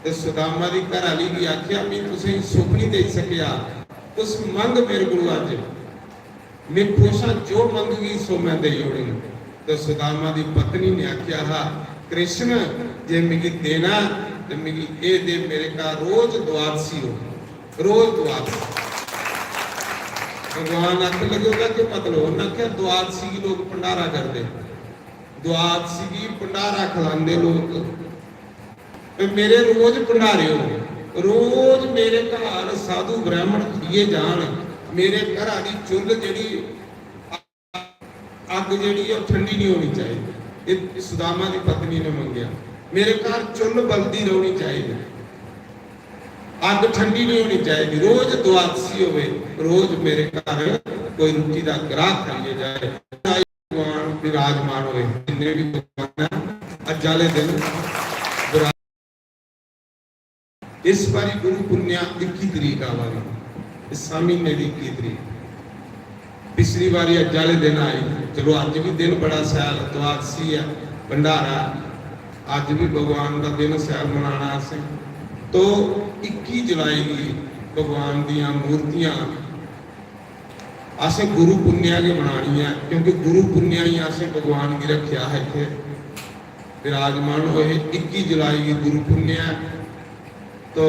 ते सुदामा दी घर आली गी आख्या, "मैं तुसें सुख नहीं दे सकेआ, तुस मंग मेरे को अज्ज।" मैं खुश हां, जो मंगगी सो मैं देई ओड़ंग। ते सुदामा दी पत्नी ने आख्या हा, "कृष्ण, जे मिगी देना ते मिगी एह् दे, मेरे घर रोज द्वादशी हो, रोज द्वादशी।" भगवान आखन लगे, "ओह्दा केह् मतलब?" उन्नै आखेआ, "द्वादशी गी लोक भंडारा करदे, द्वादशी गी भंडारा खलांदे लोक।" ते मेरे रोज भंडारे हो, रोज मेरे घर साधु ब्राह्मण खिए जान, मेरे घरा दी चुल्ल जेह्ड़ी, अग्ग जेह्ड़ी है, ओह् ठंडी नहीं होनी चाहिए। ये सुदामा दी पत्नी ने मंगेआ, "मेरे घर चुल्ल बलदी रौहनी चाहिए, अग्ग ठंडी नहीं होनी चाहिए, रोज द्वादशी होवे, रोज मेरे घर कोई रुट्टी दा ग्राह खाइए जाए।" भगवान विराजमान होए, जिन्ने भी भगवान हैं, अज्ज आह्ले दिन विराज-, इस बारी गुरु पुन्नेआ इक्की तरीक आवा दी, इस महीने दी इक्की तरीक। पिछली बारी अज्ज आह्ले दिन आई, चलो अज्ज भी दिन बड़ा शैल, द्वादशी ऐ, भंडारा, अज्ज भी भगवान दा दिन शैल मनाना असें। तो इक्की जुलाई गी भगवान दियां मूर्तियां असें गुरु पुन्नेआ गै मनानी ऐ, क्योंकि गुरु पुन्नेआ ही असें भगवान गी रक्खेआ है इत्थै विराजमान होए। इक्की जुलाई गी गुरु पुन्नेआ ऐ, तो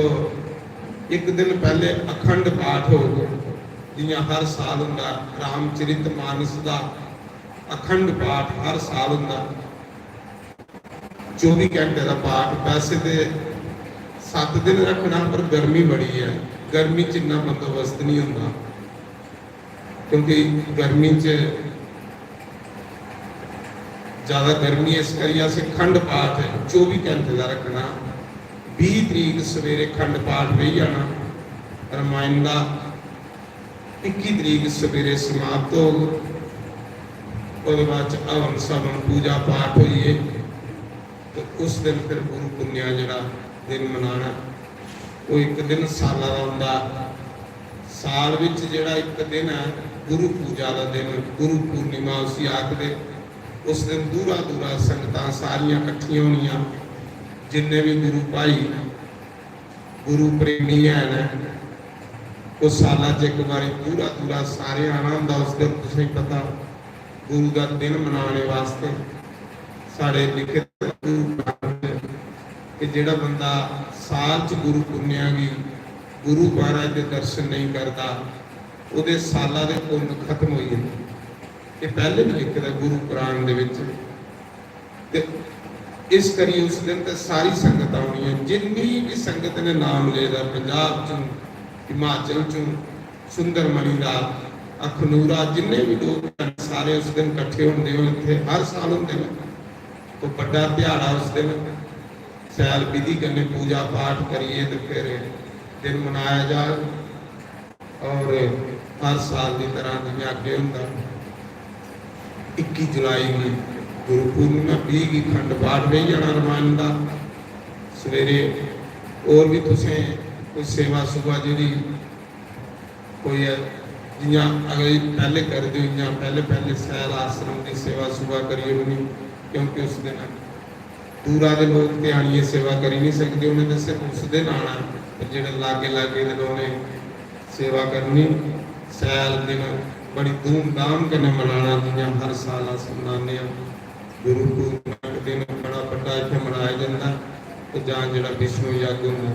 इक दिन पैह्ले अखंड पाठ होग, जियां हर साल होंदा रामचरित मानस दा अखंड पाठ हर साल होंदा। चौबी घैंटे दा पाठ। वैसे ते सत्त दिन रक्खना, पर गर्मी बड़ी ऐ, गर्मी च इन्ना बंदोबस्त नहीं होंदा, क्योंकि गर्मी च ज्यादा गर्मी, इस करियै असें अखंड पाठ चौबी घैंटे दा रक्खना। बीह् तरीक सवेरे अखंड पाठ बेही जाना रमायण दा, इक्की तरीक सवेरे समाप्त होग। ओह्दे बाद च हवन सवन पूजा पाठ होइए, ते उस दिन फिर गुरु पुन्नेआ जेह्ड़ा दिन मनाना, ओह् इक दिन साला दा होंदा। साल बिच जेह्ड़ा इक दिन ऐ गुरु पूजा दा दिन, गुरु पूर्णिमा उसी आखदे। उस दिन दूरा दूरा संगतां सारियां कट्ठियां होनियां, जिन्ने बी गुरु भाई, गुरु प्रेमी हैन, ओह् साला च इक बारी दूरा दूरा सारे आना होंदा। उस दिन तुसेंगी पता, गुरु दा दिन मनाने वास्ते साढ़े लिखे दे गुरु पुराण च कि जेह्ड़ा बंदा साल च गुरु पुन्नेआ गी, गुरु महाराज दे दर्शन नेईं करदा, ओह्दे साला दे पुन्न खत्म होई जंदे। एह् पैह्ले बी लिखे दा गुरु पुराण दे बिच। ते इस करियै उस दिन ते सारी संगत औनी ऐ, जिन्नी बी संगत ने नाम लेदा, पंजाब चों, हिमाचल चों, सुंदरमणि दा, अखनूरा, जिन्ने बी लोक हैन, सारे उस दिन कट्ठे होंदे, ओह् इत्थै हर साल होंदे न। तो बड्डा ध्याड़ा उस दिन, शैल विधि कन्नै पूजा पाठ करियै ते फिर दिन मनाया जाग। और हर साल दी तरह जि'यां अग्गें होंदा, इक्की जुलाई गी गुरु पूर्णिमा, बीह् गी अखंड पाठ बेही जाना रमायण दा। सवेरे होर बी तुसें कोई सेवा सुवा जेह्ड़ी कोई ऐ, जि'यां अगर पैह्ले करदे हो, इ'यां पैह्ले पैह्ले सैल आश्रम दी सेवा सुवा करी ओड़नी, क्योंकि उस दिन दूरा दे लोक ते आनियै सेवा करी नहीं सकदे, उ'नें ते सिर्फ उस दिन आना, पर जेह्ड़े लागे लागे दे लोक, उ'नें सेवा करनी। सैल दिन बड़ी धूमधाम कन्नै मनाना, जि'यां हर साल अस मनाने आं। गुरु पूर्णिमा दे दिन बड़ा बड्डा इत्थै मनाया जंदा, ते जां जेह्ड़ा विष्णु यज्ञ होंदा,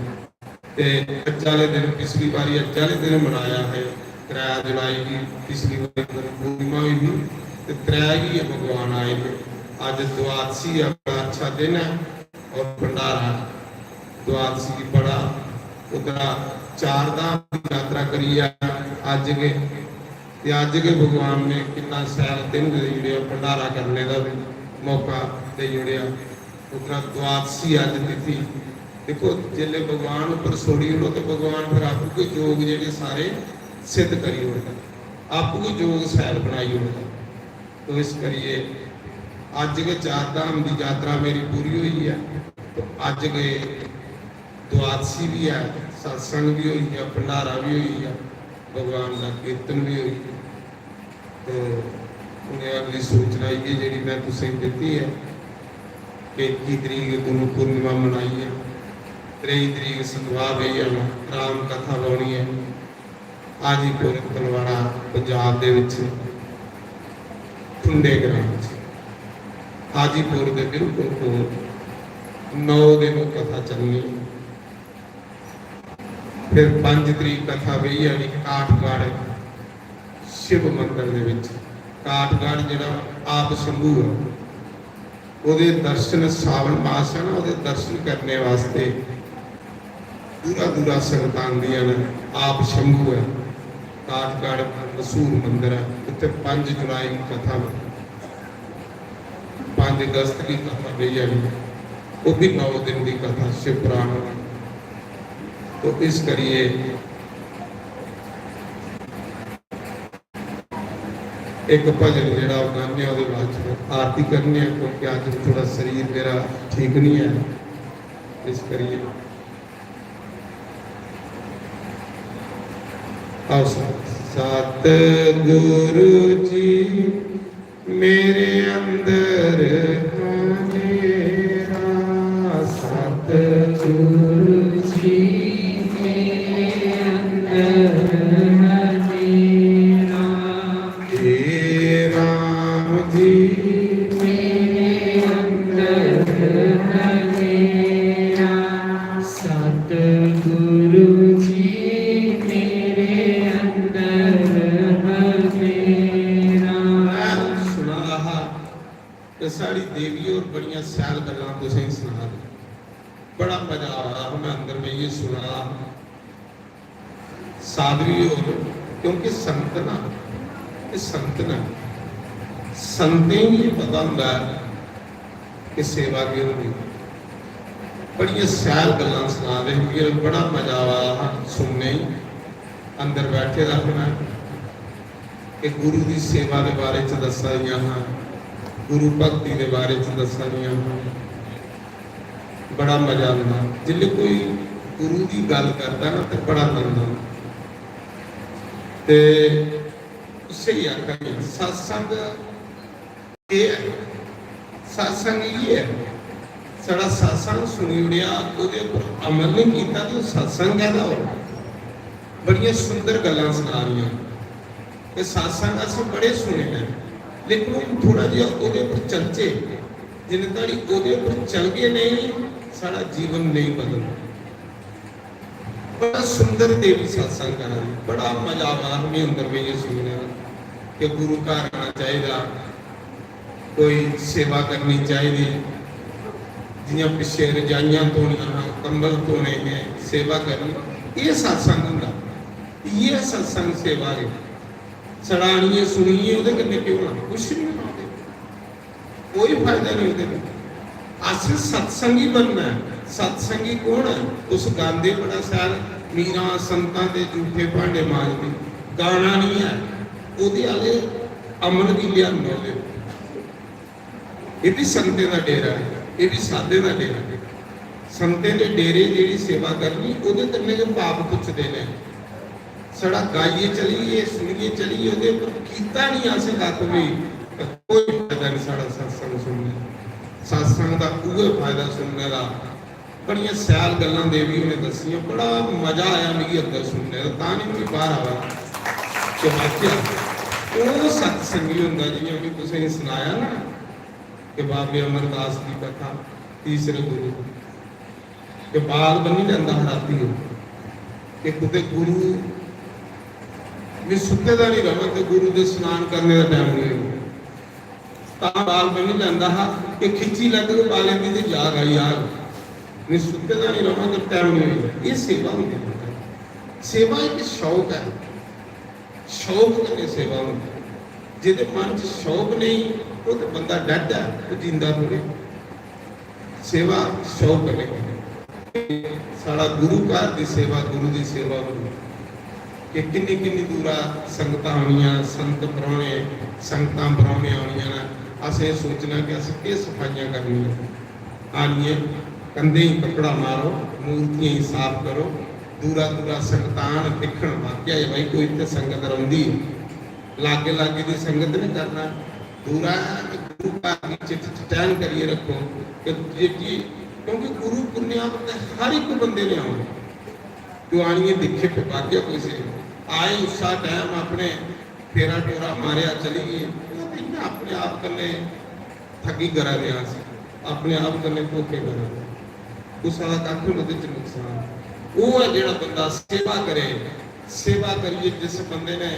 ते अज्ज आह्ले दिन, पिछली बारी अज्ज आह्ले दिन मनाया है, त्रै जुलाई गी पिछली बारी गुरु पूर्णिमा हुई ही, ते त्रै गी गै भगवान आए थे। अज्ज द्वादशी है, बड़ा अच्छा दिन है, और भंडारा द्वादशी गी बड़ा उद्धरा चार धाम दी यात्रा करियै अज्ज गै, ते अज्ज गै भगवान ने किन्ना शैल दिन देई ओड़ेआ भंडारा करने दा भी मौका देई ओड़ेआ। उद्धरा द्वादशी अज्ज तिथि। देखो, जिसलै भगवान उप्पर छोड़ी ओड़ो ते भगवान फिर आपूं गै जोग जेह्ड़े सारे सिद्ध करी ओड़दा, आपूं गै जोग शैल बनाई ओड़दा। तो इस करियै अज्ज गै चार धाम दी यात्रा मेरी पूरी होई ऐ। तो अज्ज गै द्वादशी भी है, सत्संग भी होई गया, भंडारा भी होई गया, भगवान का कीर्तन भी होई गया। तो उन्हें अगली सूचना ये जेह्ड़ी मैं तुसें गी दित्ती है कि इक्की तरीक गुरु पूर्णिमा मनाई है, त्रेई तरीक सतवाह बेही जाना, राम कथा बौनी है। हाजीपुर तलवाड़ा पंजाब दे विच ठुंडे ग्रां च, हाजीपुर दे बिल्कुल कोल नौ दिन कथा चलनी। फिर पंज तरीक कथा बेही जानी काठगढ़ शिव मंदर दे विच। काठगढ़ जेह्ड़ा आप शंभू है, ओह्दे दर्शन, सावन मास है ना, ओह्दे दर्शन करने वास्ते दूरा दूरा संगतां आंदियां न। आप शंभू है, काठगढ़ मशहूर मंदर है, उत्थे पंज जुलाई की कथा, पंज अगस्त की कथा बेही जानी, ओह् भी नौ दिन की कथा शिव पुराण। तो इस करिए एक भजन जेह्ड़ा ओह् गाने आं, ओह्दे बाद च आरती करने आं, क्योंकि अज्ज थोह्ड़ा शरीर मेरा ठीक निं ऐ, इस करियै। आओ, सतगुरु जी मेरे अंदर हनेरा, सतगुरु जी मेरे अंदर हनेरा। हे राम जी मेरे अंदर हनेरा, सतगुरु जी मेरे अंदर हनेरा। सुना रहा। ते साढ़ी देवी होर बड़ियां शैल गल्लां तुसेंगी सना दे। बड़ा मजा आ रहा हा, मैं अंदर बेहियै सुना दा हा। साधवी होर, क्योंकि संत ना, एह् संत ना, संतें गी पता होंदा ऐ कि सेवा केह् होंदी। बड़ियां शैल गल्लां सना दे हे, मिगी बड़ा मजा आवा दा हा सुनने गी। अंदर बैठे दा हा मैं, कि गुरु दी सेवा दे बारे च दस्सा दियां हां, गुरु भक्ति दे बारे च दस्सा दियां हां। बड़ा मजा आंदा जिसलै कोई गुरु दी गल्ल करदा ना, ते बड़ा आनंद आंदा। ते उस्सै गी आखा दे आं, सत्संग केह् ऐ? सत्संग इ'यै ऐ। साढ़ा सत्संग सुनी ओड़ेआ, ओह्दे उप्पर अमल नेईं कीता, ते ओह् सत्संग कैह्दा होग? बड़ियां सुंदर गल्लां सना दियां। ते सत्संग असें बड़े सुने न, लेकिन हून थोह्ड़ा जेहा ओह्दे उप्पर चलचै। जिन्ने धोड़ी ओह्दे उप्पर चलगे नेईं, साढ़ा जीवन नेईं बदलदा। बड़ा सुंदर देवी सत्संग करा दी, बड़ा मजा आवा दा मिगी अंदर बेहियै सुनने दा कि गुरु घर आना चाहिदा, कोई सेवा करनी चाहिदी। जियां पिच्छे रजाइयां धोनियां हां, कंबल धोने हे, सेवा करनी, एह् सत्संग होंदा, इ'यै सत्संग सेवा ऐ। सड़ानियै सुनियै ओह्दे कन्नै केह् होना? कुछ बी होना ओह्दे, कोई फायदा नेईं ओह्दे कन्नै। अस सत्संगी बनना ऐ। सत्संगी कौन ऐ? तुस गांदे बड़ा शैल, मीरां संतां दे जूठे भांडे मांजदी, गाना निं ऐ, ओह्दे आह्ले अमल गी लेआंदा ओह्दे। एह् बी संतें दा डेरा ऐ, एह् बी साधें दा डेरा ऐ। संतें दे डेरे जेह्ड़ी सेवा करनी, ओह्दे कन्नै गै पाप पुच्छदे न। सड़ा गाइयै चली गे, सुनियै चली गे, ओह्दे पर कीता निं असें कक्ख बी, ते कोई फायदा निं साढ़ा सत्संग सुनने दा। सत्संग दा उ'ऐ फायदा सुनने दा। बड़ियां शैल गल्लां देवी होरें दस्सियां, बड़ा मजा आया मिगी अंदर सुनने दा, तां निं मिगी बाह्र आवा दा। ते वाकया ओह् सत्संगी होंदा, जि'यां में तुसें गी सनाया ना कि बाबे अमरदास दी कथा, तीसरे गुरु, ते बाल बन्नी लैंदा हा रातीं ओह्, ते कुतै गुरु में सुत्ते दा निं रवां ते गुरु दे स्नान करने दा टैम निं होई। तां बाल बन्नी लैंदा हा कि खिच्ची लैग ते बालें दी ते याद आई जाग, में सुत्ते दा निं रवां ते टैम निं होई। एह् सेवा होंदी ऐ। सेवा इक शौक ऐ, शौक कन्नै सेवा होंदी ऐ। जेह्दे मन च शौक नेईं, ओह् ते बंदा डैड ऐ, ओह् जींदा थोड़े। सेवा शौक कन्नै करनी। साढ़ा गुरु घर दी सेवा, गुरु दी सेवा होंदी कि किन्नी किन्नी दूरा संगतां आनियां, संत परौह्ने, संगतां परौह्ने आनियां न। असें एह् सोचना कि असें केह् सफाइयां करनियां। आनियै कंधें गी कपड़ा मारो, मूर्तियें गी साफ करो। दूरा दूरा संगतां आन, दिक्खन, वाकया एह् भाई कोई इत्थै संगत रौंह्दी ऐ। लाग्गे लाग्गे दी संगत निं करना, दूरा गुरु घर दी चिट चटैन करियै रक्खो। ते जेह्की, क्योंकि गुरु पुण्य ते हर इक बंदे ने औना। तू आनियै दिक्खे ते वाकया कुसै आए उस्सा टैम अपने फेरा टोरा मारेआ चली गे, ओह् ते इ'यां अपने आप कन्नै ठगी करा दे अस, अपने आप कन्नै धोखे करा दे। कुसै दा कक्ख निं ओह्दे च नुकसान। ओह् ऐ जेह्ड़ा बंदा सेवा करे, सेवा करियै जिस बंदे ने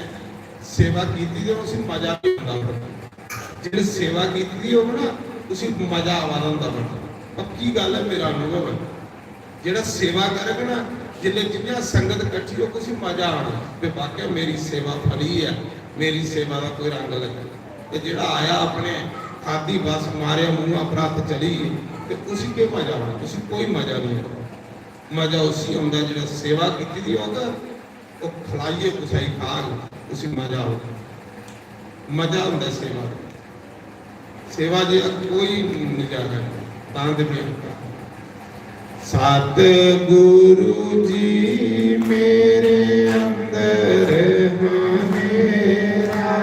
सेवा कीती ते उसी मजा बी औंदा। जिन्ने सेवा कीती दी होग ना, उसी मजा आवा दा होंदा बड़ा। पक्की गल्ल ऐ, मेरा अनुभव ऐ। जेह्ड़ा सेवा करग ना, जिल्लै जि'यां संगत कट्ठी होग, उसी मजा आना, ते वाकई मेरी सेवा फली ऐ, मेरी सेवा दा कोई रंग लग्गै। ते जेह्ड़ा आया अपने खाद्धी बस, मारेआ मूंहा पर हत्थ, चली गे, ते उसी केह् मजा आना? उसी कोई मजा निं आना। मजा उसी औंदा जेह्ड़ा सेवा कीती दी होग, ओह् खलाइयै कुसै गी खाग, उसी मजा औग। मजा होंदा सेवा दा। सेवा जेहा कोई नजारा नहीं। तां ते में आखदा, सतगुरु जी मेरे अंदर हनेरा।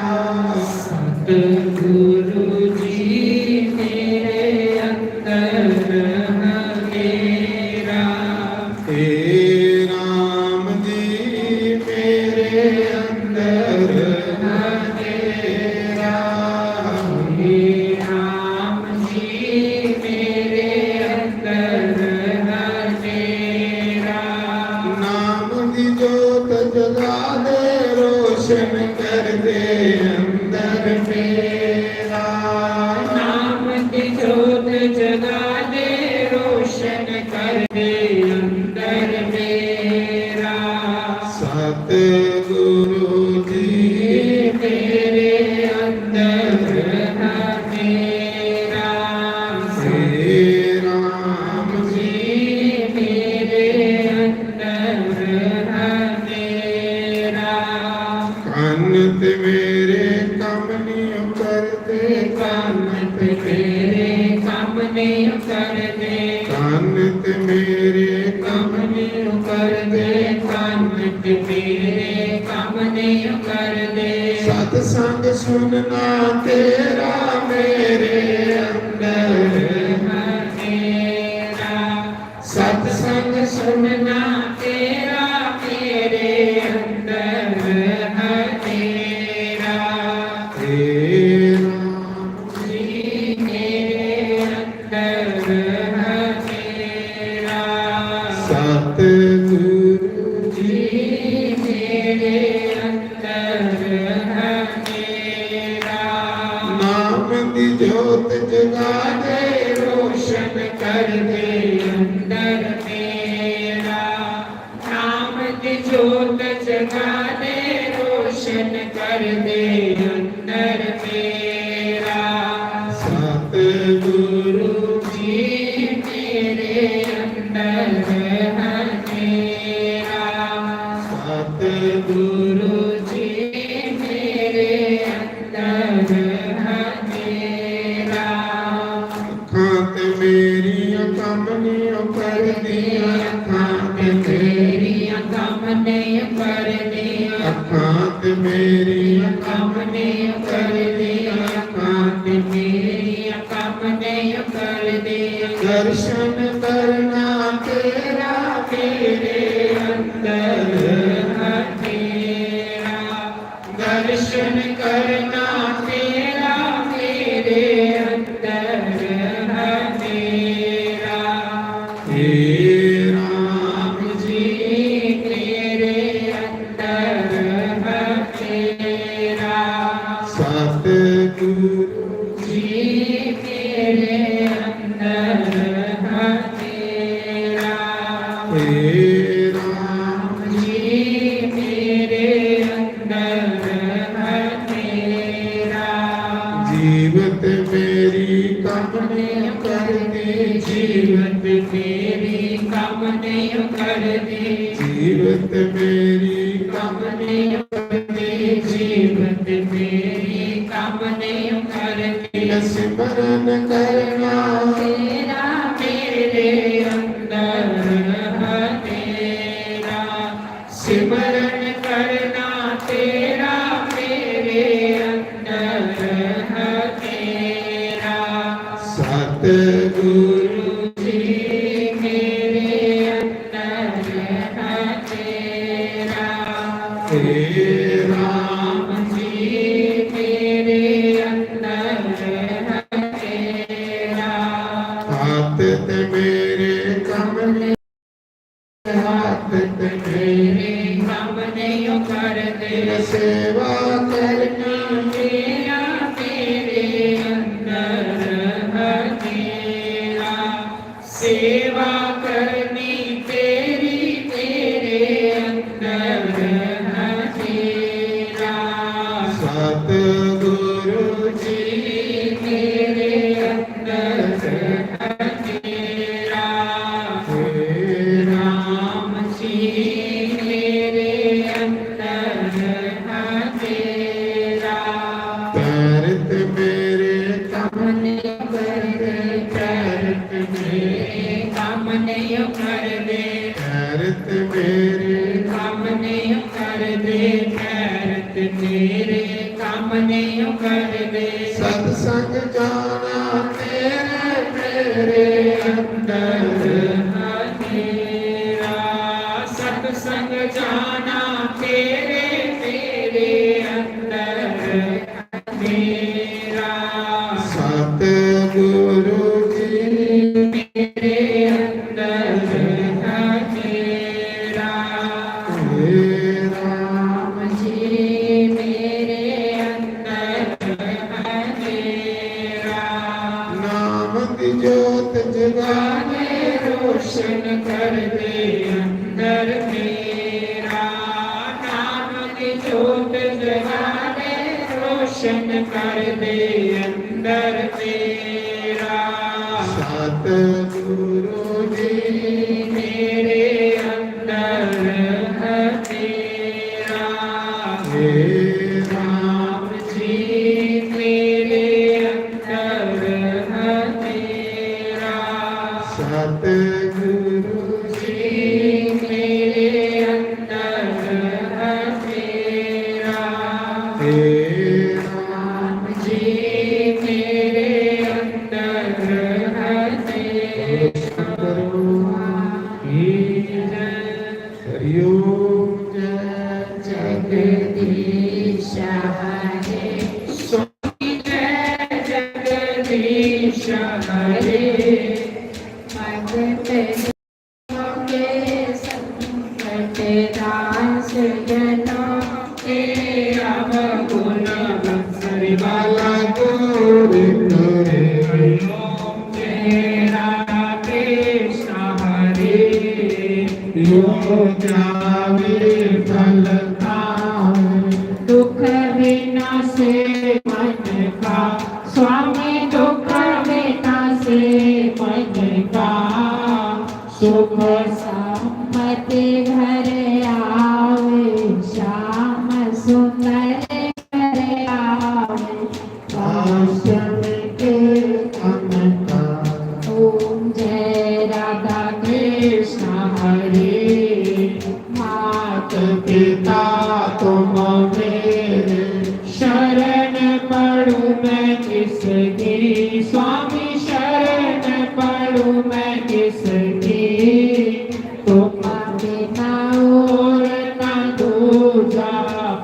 सतगुरु जी मेरे अंदर हनेरा। हे राम जी मेरे अंदर हनेरा। हे राम जी मेरे अंदर हनेरा। नाम दी जोत जगा दे, रोशन कर दे अंदर मेरा। नाम दी जोत जगा दे, रोशन कर दे ਕੰਨ ਤੇ ਮੇਰੇ ਕੰਮ ਨਹੀਂ ਕਰਦੇ। ਕੰਨ ਤੇ ਮੇਰੇ ਕੰਮ ਨਹੀਂ ਕਰਦੇ। ਕੰਨ ਤੇ ਮੇਰੇ ਕੰਮ ਨਹੀਂ ਕਰਦੇ। ਕੰਨ ਤੇ ਮੇਰੇ ਕੰਮ ਨਹੀਂ ਕਰਦੇ। ਸਤਸੰਗ ਸੁਣਨਾ ਤੇਰਾ ਮੇਰੇ ਅੰਦਰ ਹਨੇਰਾ। ਸਤਸੰਗ ਸੁਣਨਾ ਤੇਰਾ ਮੇਰੇ ਅੰਦਰ ਹਨੇਰਾ। ਹੇ ਰਾਮ ਜੀ ਮੇਰੇ ਅੰਦਰ ਹਨੇਰਾ। ਸਤਿਗੁਰੂ ਜੀ ਮੇਰੇ ਅੰਦਰ ਹਨੇਰਾ। ਨਾਮ ਦੀ ਜੋਤ ਜਗਾ ਦੇ, ਰੋਸ਼ਨ ਕਰ ਦੇ ਅੰਦਰ ਮੇਰਾ। ਨਾਮ ਦੀ ਜੋਤ ਜਗਾ ਦੇ, ਰੋਸ਼ਨ ਕਰ ਦੇ ਅੰਦਰ ਮੇਰਾ। ਸਤਿਗੁਰੂ ਜੀ ਮੇਰੇ ਅੰਦਰ ਹਨੇਰਾ। ਸਤਿਗੁਰੂ ਜੀ ਮੇਰੇ ਅੰਦਰ ਹਨੇਰਾ। ਅੱਖਾਂ ਤੇ ਮੇਰੀਆਂ ਕੰਮ ਨਹੀਂ ਕਰਦੀਆਂ। ਅੱਖਾਂ ਤੇ ਮੇਰੀਆਂ ਕੰਮ ਨਹੀਂ ਕਰਦੀਆਂ। ਅੱਖਾਂ ਤੇ ਮੇਰੀਆਂ ਕੰਮ ਨਹੀਂ ਕਰਦੀਆਂ। ਅੱਖਾਂ ਤੇ ਮੇਰੀਆਂ ਕੰਮ ਨਹੀਂ ਕਰਦੀਆਂ। ਦਰਸ਼ਨ ਕਰਨਾ ਤੇਰਾ ਮੇਰੇ ਅੰਦਰ ਹਨੇਰਾ। ਦਰਸ਼ਨ ਕਰਨਾ ਤੇਰਾ ਮੇਰੇ ਅੰਦਰ ਹਨੇਰਾ। ਹੇ ਰਾਮ ਜੀ ਮੇਰੇ ਅੰਦਰ ਹਨੇਰਾ। ਸਤਿਗੁਰੂ ਜੀ ਮੇਰੇ ਅੰਦਰ ਹਨੇਰਾ। ਹੇ ਰਾਮ ਜੀ ਮੇਰੇ ਅੰਦਰ ਹਨੇਰਾ। ਜੀਵਤ ਮੇਰੀ ਕੰਮ ਨਹੀਂ ਕਰਦੀ। ਜੀਵਤ ਮੇਰੀ ਕੰਮ ਨਹੀਂ ਕਰਦੀ। ਜੀਵਤ ਮੇਰੀ ਕੰਮ ਨਹੀਂ ਕਰਦੀ। ਜੀਵਤ ਮੇਰੀ ਕੰਮ ਨਹੀਂ ਕਰਦੀ। ਸਿਮਰਨ ਕਰਨਾ ਤੇਰਾ ਮੇਰੇ ਅੰਦਰ ਹਨੇਰਾ। ਸਿਮਰਨ ਕਰਨਾ ਤੇਰਾ ਮੇਰੇ ਅੰਦਰ ਹਨੇਰਾ। ਸਤਿਗੁਰੂ ਜੀ ਮੇਰੇ ਅੰਦਰ ਹਨੇਰਾ। ਹੇ ਰਾਮ ਜੀ ਮੇਰੇ ਅੰਦਰ ਹਨੇਰਾ। ਹੱਥ ਤੇ ਮੇਰੇ ਕੰਮ ਨਹੀਂ, ਹੱਥ ਤੇ ਮੇਰੇ ਕੰਮ ਨਹੀਂ ਕਰਦੇ। ਸੇਵਾ ਕਰਨਾ ਤੇਰਾ ਮੇਰੇ ਅੰਦਰ ਹਨੇਰਾ। ਸੇਵਾ ਕਰਨੀ ਤੇਰੀ ਮੇਰੇ ਅੰਦਰ ਹਨੇਰਾ। ਸਤਿਗੁਰੂ ਜੀ ਮੇਰੇ ਅੰਦਰ ਹਨੇਰਾ। ਹੇ ਰਾਮ ਜੀ ਮੇਰੇ ਅੰਦਰ ਹਨੇਰਾ। ਪੈਰ ਤੇ ਮੇਰੇ ਕੰਮ ਨਹੀਂ ਕਰਦੇ। ਪੈਰ ਤੇ ਮੇਰੇ ਕੰਮ ਨਹੀਂ ਕਰਦੇ। ਪੈਰ ਤੇ ਮੇਰੇ ਕੰਮ ਨਹੀਂ ਕਰਦੇ। ਪੈਰ ਤੇ ਮੇਰੇ ਕੰਮ ਨਹੀਂ ਕਰਦੇ। ਸਤਸੰਗ ਜਾਣਾ ਤੇਰੇ ਮੇਰੇ ਅੰਦਰ ਹਨੇਰਾ। ਸਤਸੰਗ ਜਾਣਾ ਤੇਰੇ ਮੇਰੇ ਅੰਦਰ ਹਨੇਰਾ। ਸਤਿਗੁਰੂ ਜੀ ਮੇਰੇ ਅੰਦਰ ਹਨੇਰਾ। ਹੇ ਰਾਮ ਜੀ ਮੇਰੇ ਅੰਦਰ ਹਨੇਰਾ। ਨਾਮ ਦੀ ਜੋਤ ਜਗਾ ਦੇ, ਰੋਸ਼ਨ ਕਰ ਦੇ ਅੰਦਰ ਮੇਰਾ। ਨਾਮ ਦੀ ਜੋਤ ਜਗਾ ਦੇ, ਰੋਸ਼ਨ ਕਰ ਦੇ ਅੰਦਰ ਮੇਰਾ। ਸਤਿਗੁਰੂ ਜੀ ਮੇਰੇ ਅੰਦਰ ਹਨੇਰਾ। ਹੇ राम जी मेरे अंदर रहते। हरिओम। जय जगदीश हरे। स्वामी जय जगदीश हरे। भगत के संकट दास जनों के अवगुण बंसरी वाला दूर करे। हरिओम। जय राधा कृष्ण हरे। यो क्या विफलता है। दुख विनाशे मन का स्वामी, दुख विनाशे मन का। सुख संपत्ति घर आवे, श्याम सुंदर घर आवे। अष्टमी के अनंता। ओम जय राधा कृष्ण हरे। मात पिता तुम मेरे, शरण पड़ू मैं किसकी। स्वामी शरण पड़ू मैं किसकी। तुम बिना और ना दूजा,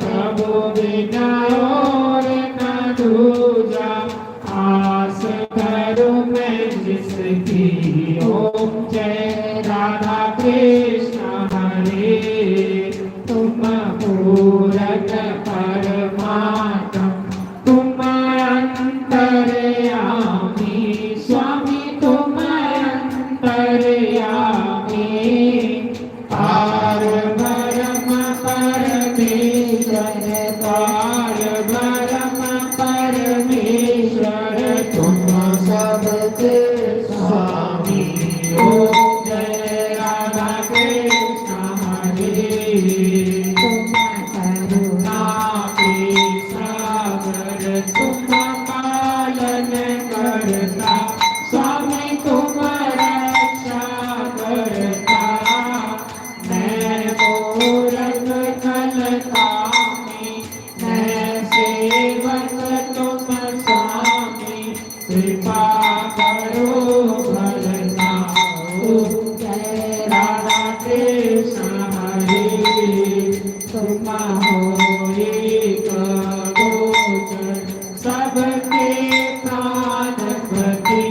प्रभु बिना और ना दूजा। आस करूं मैं जिसकी। ओम जय राधा कृष्ण हरे। तुम पूरन परमात्म, तुम अंतर्यामी। स्वामी तुम अंतर्यामी। पार ब्रह्म परमेश्वर, पार ब्रह्म परमेश्वर, तुम सबके स्वामी। ओम जय राधा कृष्ण हरे। तुम करुणा के सागर, तुम पालन करता, स्वामी तुम रक्षा करता। मैं मूरख खल कामी, मैं सेवक तुम स्वामी, कृपा करो भलता। ओम जय राधा कृष्ण हरे। तुम हो एक गोचर सबके प्राणपति,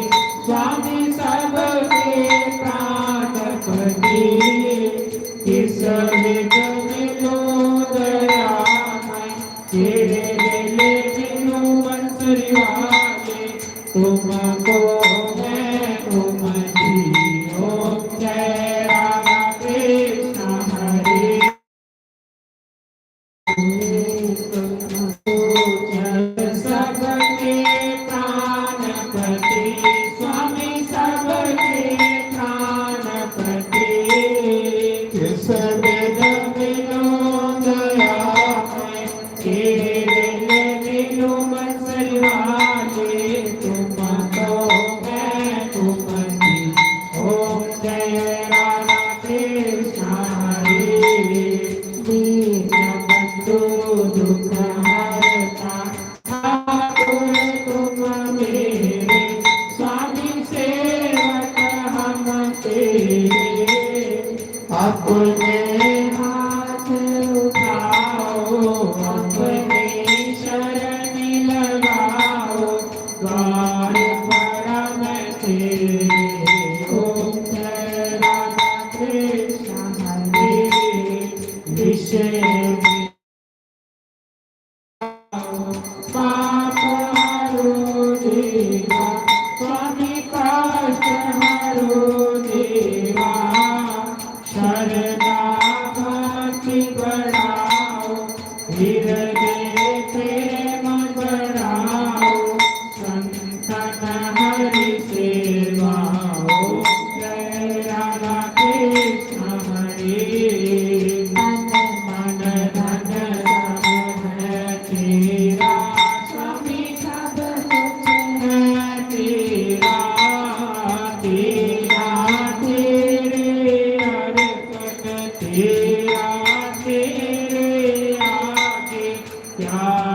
स्वामी सबके प्राणपति। किस विध मिलो दयामय, तेरे मिले बिनु बंसरी वाले। तुमको मैं तुम जी। ओम जय राधा कृष्ण हरे। सबके प्राणपति, स्वामी सबके प्राणपति। किस विध मिलो दयामय, तेरे मिले बिनु बंसरी वाले। तुमको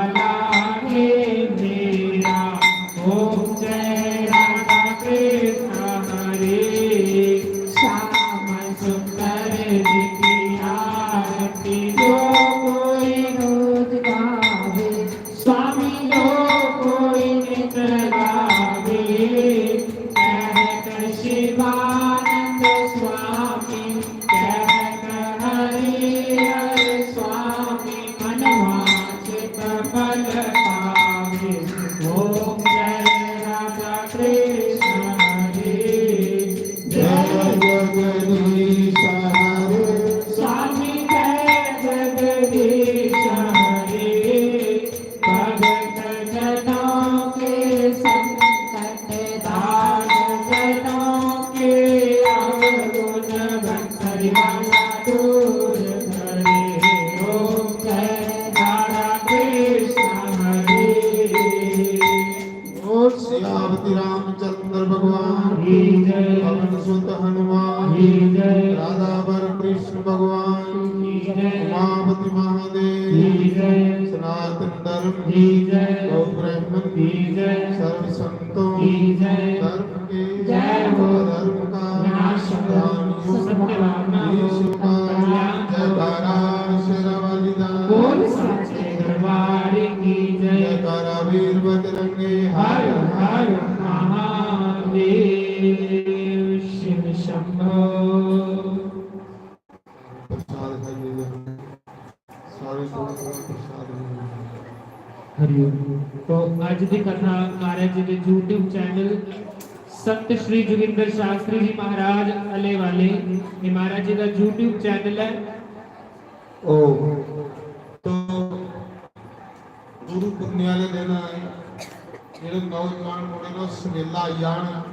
लागे मेरा। ओम जय राधा कृष्ण हरे। श्याम सुंदर जी की आरती जो कोई रोज गावे, स्वामी जो कोई नित गावे, कहत शिवानंद स्वामी, कहत हरि हर स्वामी, मनवांछित फल पावे। ओम जय राधा कृष्ण हरे। जय जगदीश हरे। स्वामी जय जगदीश हरे। भगत जनों के संकट दास जनों के अवगुण भंग परिवाला दूर करे। ओम जय राधा कृष्ण हरे। बोल सियापति रामचंद्र भगवान की जय। पवन सुत हनुमान की जय। राधा वर कृष्ण भगवान की जय। उमापति महादेव की जय। सनातन धर्म की जय। गौ ब्राह्मण की जय। सर्व संतों की जय। धर्म के जय हो। धर्म का नाश हो। प्राणियों सत्य भावना हो। विश्व का कल्याण हो। जयकारा शेरावाली दा। बोल साचे दरबार की जय। जयकारा वीर बजरंगी। हर हर महादेव शिव शंभो। प्रसाद खाइए। सारे थोड़ा थोड़ा प्रसाद लेंगे। हरिओम। तो अज दी कथा महाराज जी दे YouTube चैनल संत श्री जोगिंदर शास्त्री जी महाराज अले वाले, ये महाराज जी का YouTube चैनल है। ओ, तो गुरु पुन्नेआ आह्ले दिन जेह्ड़े नौजवान मुड़े न, ओह् सवेला आई जान,